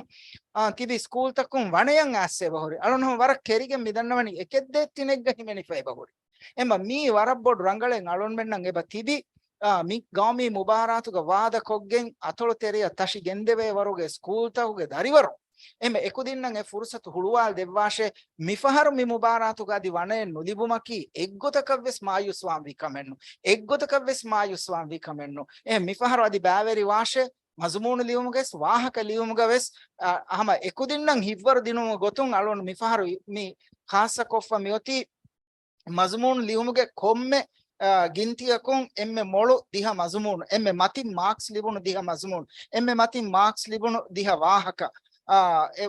އާ، ތިބި ސްކޫލްތަކުން ވަނަޔަށް އައިސް އެބަހުރި. އަޅުން ހަމަ ވަރަށް ކެރިގެން މިދަންނަވަނީ އެކެއް ދޭއް ތިނެއްގަ ހިމެނިފަ އެބަހުރި. އެމަ މީ ވަރަށް ބޮޑު ރަނގަޅެއް އަޅުންމެންނަށް އެބަ ތިބި، އާ، މި ގައުމީ މުބާރާތުގަ ވާދަކޮށްގެން އަތޮޅު ތެރެއަށް ތަށި ގެންދެވޭ ވަރުގެ ސްކޫލްތަކުގެ ދަރިވަރު. އެމެ އެކުދިންނަށް އެ ފުރުސަތު ހުޅުވާލަ ދެއްވާށޭ. މިފަހަރު މި މުބާރާތުގަ އަދި ވަނައެއް ނުލިބުމަކީ އެއްގޮތަކަށްވެސް މާޔޫސްވާން ވީ ކަމެއްނު. އެއްގޮތަކަށްވެސް މާޔޫސްވާން ވީ ކަމެއްނު. އެ މިފަހަރު އަދި ބައިވެރި ވާށޭ. މަޒުމޫނު ލިޔުމުގަވެސް، ވާހަކަ ލިޔުމުގަވެސް، އަ، ހަމަ އެކުދިންނަށް ހިތްވަރު ދިނުމުގެ ގޮތުން އަޅުން މިފަހަރު މި ޚާއްޞަކޮށްފަ މިއޮތީ މަޒުމޫނު ލިޔުމުގެ ކޮންމެ، އާ، ގިންތިއަކުން އެންމެ މޮޅު ދިހަ މަޒުމޫނު، އެންމެ މަތިން މާކްސް ލިބުނު ދިހަ މަޒުމޫނު، އެންމެ މަތިން މާކްސް ލިބުނު ދިހަ ވާހަކަ، އާ، އެ،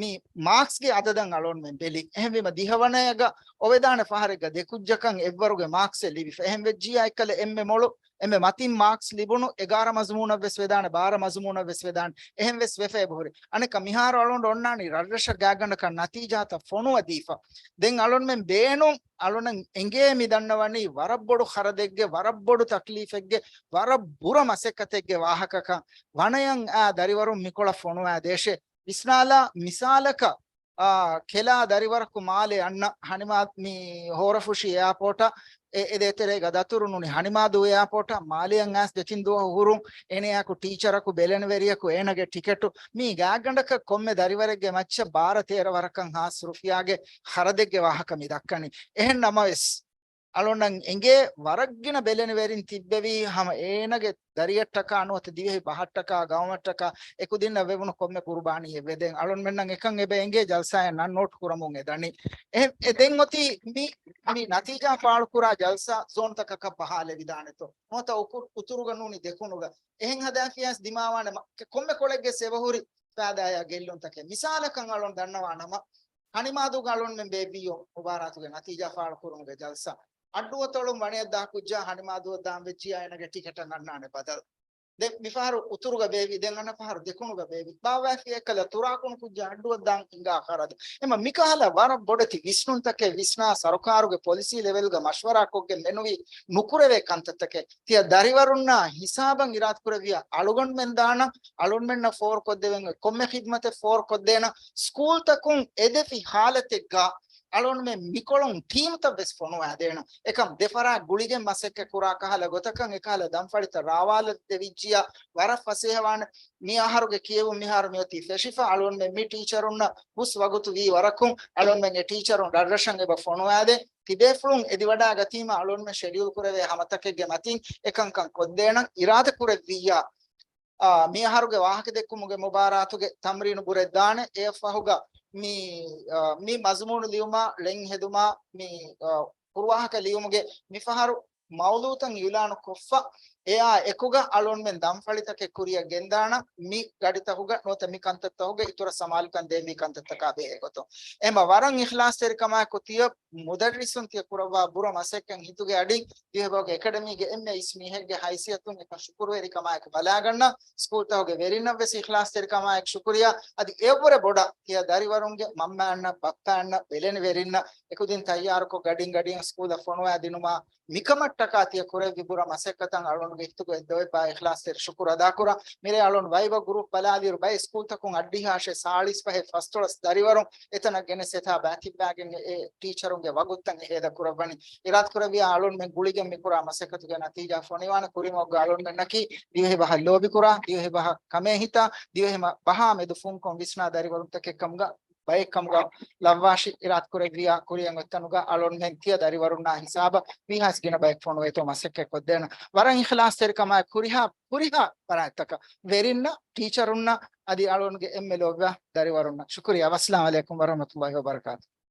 މި މާކްސްގެ އަދަދަށް އަޅުންމެން ބެލި. އެހެންވީމަ ދިހަވަނަޔަގަ އޮވެދާނެ ފަހަރެއްގަ ދެ ކުއްޖަކަށް އެއްވަރުގެ މާކްސެއް ލިބިފަ. އެހެން ވެއްޖިއްޔާ އެއްކަލަ އެންމެ މޮޅު އެންމެ މަތިން މާކްސް ލިބުނު އެގާރަ މަޒުމޫނަށް ވެސް ވެދާނެ، ބާރަ މަޒުމޫނަށް ވެސް ވެދާނެ. އެހެން ވެސް ވެފަ އެބަހުރި. އަނެއްކާ މިހާރު އަޅުން އޮންނާނީ ރަށްރަށަށް ގާތްގަނޑަކަށް ނަތީޖާތައް ފޮނުވަދީފަ. ދެން އަޅުންމެން ބޭނުން އަޅުން އެނގޭ މި ދަންނަވަނީ ވަރަށް ބޮޑު ޚަރަދެއްގެ، ވަރަށް ބޮޑު ތަކްލީފެއްގެ، ވަރަށް ބުރަ މަސައްކަތެއްގެ ވާހަކަކަން. ވަނަޔަށް އާ ދަރިވަރުން މިކޮޅަށް ފޮނުވާ ދޭށޭ. ވިސްނާލާ މިސާލަކަށް، އާ، ކެލާ ދަރިވަރަކު މާލެ އަންނަ ހަނިމާ މި ހޯރަފުށި އެއާޕޯޓަށް އެ، އެ ދޭތެރޭގަ ދަތުރު ނޫނީ ހަނިމާދޫ އެއާޕޯޓަށް މާލެއަށް އައިސް ދެތިން ދުވަހު ހުރުން އޭނަޔާކު ޓީޗަރަކު ބެލެނިވެރިޔަކު އޭނަގެ ޓިކެޓު މީ ގާތްގަނޑަކަށް ކޮންމެ ދަރިވަރެއްގެ މައްޗަށް ބާރަ ތޭރަ ވަރަކަށް ހާސް ރުފިޔާގެ ޚަރަދެއްގެ ވާހަކަ މި ދައްކަނީ. އެހެން ނަމަވެސް، އަޅުންނަށް އެނގޭ ވަރަށްގިނަ ބެލެނިވެރިން ތިއްބެވީ ހަމަ އޭނަގެ ދަރިއަށްޓަކާ ނުވަތަ ދިވެހި ބަހަށްޓަކާ ގައުމަށްޓަކާ އެކުދިންނަށް ވެވުނު ކޮންމެ ޤުރުބާނީއެއް ވެދެން. އަޅުންމެންނަށް އެކަން އެބަ އެނގޭ ޖަލްސާއެއް ނަން ނޯޓް ކުރަމުން އެ ދަނީ. އެ، އެ ދެން އޮތީ މި، މި ނަތީޖާ ފާޅުކުރާ ޖަލްސާ ޒޯންތަކަކަށް ބަހާލެވިދާނެތޯ؟ ނުވަތަ އުކު-، އުތުރުގަ ނޫނީ ދެކުނުގަ. އެހެން ހަދާފިޔާސް ދިމާވާނެ މަ-، ކެ-، ކޮންމެ ކޮޅެއްގެސް އެބަހުރި ފައިދާއާ ގެއްލުންތަކެއް. މިސާލަކަށް އަޅުން ދަންނަވާ ނަމަ، ހަނިމާދޫގަ އަޅުންމެން ބޭއްވިއްޔޯ މުބާރާތުގެ ނަތީޖާ ފާޅުކުރުމުގެ ޖަލްސާ. އައްޑުއަތޮޅުން ވަނަޔަށްދާ ކުއްޖާ ހަނިމާދޫއަށް ދާން ވެއްޖިއްޔާ އޭނަގެ ޓިކެޓަށް އަންނާނެ ބަދަލު. ދެން މިފަހަރު އުތުރުގަ ބޭއްވި، ދެން އަންނަ ފަހަރު ދެކުނުގަ ބޭއްވި. ބާއްވާފިޔަ އެއްކަލަ ތުރާކުނު ކުއްޖާ އައްޑުއަށްދާން ހިނގާ ޚަރަދު. އެމަ މިކަހަލަ ވަރަށް ބޮޑެތި ވިސްނުންތަކެއް ވިސްނާ ސަރުކާރުގެ ޕޮލިސީ ލެވެލްގަ މަޝްވަރާކޮށްގެން މެނުވީ ނުކުރެވޭ ކަންތައްތަކެއް. ތިޔަ ދަރިވަރުންނާ ހިސާބަށް އިރާދަކުރެއްވިޔާ އަޅުގަނޑުމެން ދާނަން، އަޅުންމެންނަށް ފޯރުކޮށްދެވެން ކޮންމެ ޚިދްމަތެއް ފޯރުކޮށްދޭނަން. ސްކޫލްތަކުން އެދެފި ހާލަތެއްގަ އަޅުންމެން މިކޮޅުން ޓީމްތައް ވެސް ފޮނުވާދޭނަން. އެކަމް ދެފަރާތް ގުޅިގެން މަސައްކަތް ކުރާ ކަހަލަ ގޮތަކަށް އެކަހަލަ ދަންފަޅިތައް ރާވާލަ ދެވިއްޖިޔާ ވަރަށް ފަސޭހަވާނެ. މި އަހަރުގެ ކިޔެވުން މިހާރު މިއޮތީ ފެށިފަ. އަޅުންމެން މި ޓީޗަރުންނަށް ހުސް ވަގުތު ވީ ވަރަކުން އަޅުންމެން އެ ޓީޗަރުން ރަށްރަށަށް އެބަ ފޮނުވާދޭ. ތިބޭފުޅުން އެދިވަޑާގަތީމަ އަޅުންމެން ޝެޑިއުލް ކުރެވޭ ހަމަތަކެއްގެ މަތިން އެކަންކަން ކޮށްދޭނަން. އިރާދަކުރެއްވިއްޔާ، އާ، މި އަހަރުގެ ވާހަކަދެއްކުމުގެ މުބާރާތުގެ ތަމްރީނު ބުރެއްދާނެ. އެއަށްފަހުގަ މި، އާ، މި މަޒުމޫނު ލިޔުމާ، ޅެން ހެދުމާ، މި، އާ، ކުރުވާހަކަ ލިޔުމުގެ މިފަހަރު މައުޟޫތައް އިޢުލާނު ކޮށްފަ، އެއާ އެކުގަ އަޅުންމެން ދަންފަޅިތަކެއް ކުރިއަށް ގެންދާނަން. މި ގަޑިތަކުގަ ނުވަތަ މި ކަންތައްތަކުގަ އިތުރަށް ސަމާލުކަން ދޭންވީ ކަންތައްތަކާ ބެހޭގޮތުން. އެމަ ވަރަށް އިޚްލާޞްތެރިކަމާއެކު ތިޔަ މުދައްރިސުން ތިޔަ ކުރައްވާ ބުރަ މަސައްކަތް ހިތުގެ އަޑިން ދިވެހިބަހުގެ އެކަޑަމީގެ އެންމެ އިސް މީހެއްގެ ހައިސިއްޔަތުން އެކަން ޝުކުރުވެރިކަމާއެކު ބަލާގަންނަ. ސްކޫލްތަކުގެ ވެރިންނަށް ވެސް އިޚްލާޞްތެރިކަމާއެކު ޝުކުރިއްޔާ. އަދި އެއަށްވުރެ ބޮޑަށް ތިޔަ ދަރިވަރުންގެ މަންމައަންނަށް، ބައްޕައަންނަށް، ބެލެނިވެރިންނަށް އެކުދިން ތައްޔާރުކޮށް ގަޑިން ގަޑިއަށް ސްކޫލަށް ފޮނުވާދިނުމާ، މިކަމަށްޓަކާ ތިޔަ ކުރެއްވި ބުރަ މަސައްކަތަށް އަޅުންގެ ހިތުގެ ދޮވެއްބާ އިޚްލާޞްތެރި ޝުކުރު އަދާކުރަން. މިރޭ އަޅުން ވައިބަ ގުރޫޕް ބަލާލިއިރު ބައެއް ސްކޫލްތަކުން އައްޑިހަ އަށެއް ސާޅީސް ފަހެއް ފަސްދޮޅަސް ދަރިވަރުން އެތަނަށް ގެނެސް އެތާ ބައިތިއްބާގެން އެ ޓީޗަރުންގެ ވަގުތުތައް އެ ހޭދަ ކުރައްވަނީ. އިރާދަކުރެއްވިޔާ އަޅުންމެން ގުޅިގެން މިކުރާ މަސައްކަތުގެ ނަތީޖާ ފޮނިވާނެ. ކުރިމަގުގަ އަޅުންމެންނަކީ ދިވެހި ބަހަށް ލޯބިކުރާ، ދިވެހި ބަހަށް ކަމޭހިތާ، ދިވެހި ބަހާ މެދު ފުންކޮށް ވިސްނާ ދަރިވަރުންތަކެއް ކަމުގަ ބައެއްކަމުގަ ލައްވާށި. އިރާދަކުރެއްވިޔާ ކުރިއަށް އޮތްތަނުގަ އަޅުންމެން ތިޔަ ދަރިވަރުންނާ ހިސާބަށް ވީހާސް ގިނަ ބައެއް ފޮނުވޭތޯ މަސައްކަތް ކޮށްދޭނަން. ވަރަށް އިޚްލާޞްތެރިކަމާއެކު ހުރިހާ، ހުރިހާ ފަރާތްތަކަށް ވެރިންނަށް، ޓީޗަރުންނަށް އަދި އަޅުންގެ އެންމެ ލޯބިވާ ދަރިވަރުންނަށް ޝުކުރިއްޔާ. ވައްސަލާމް ޢަލައިކުމް ވަރަޙްމަތުﷲ ވަބަރަކާތުހު.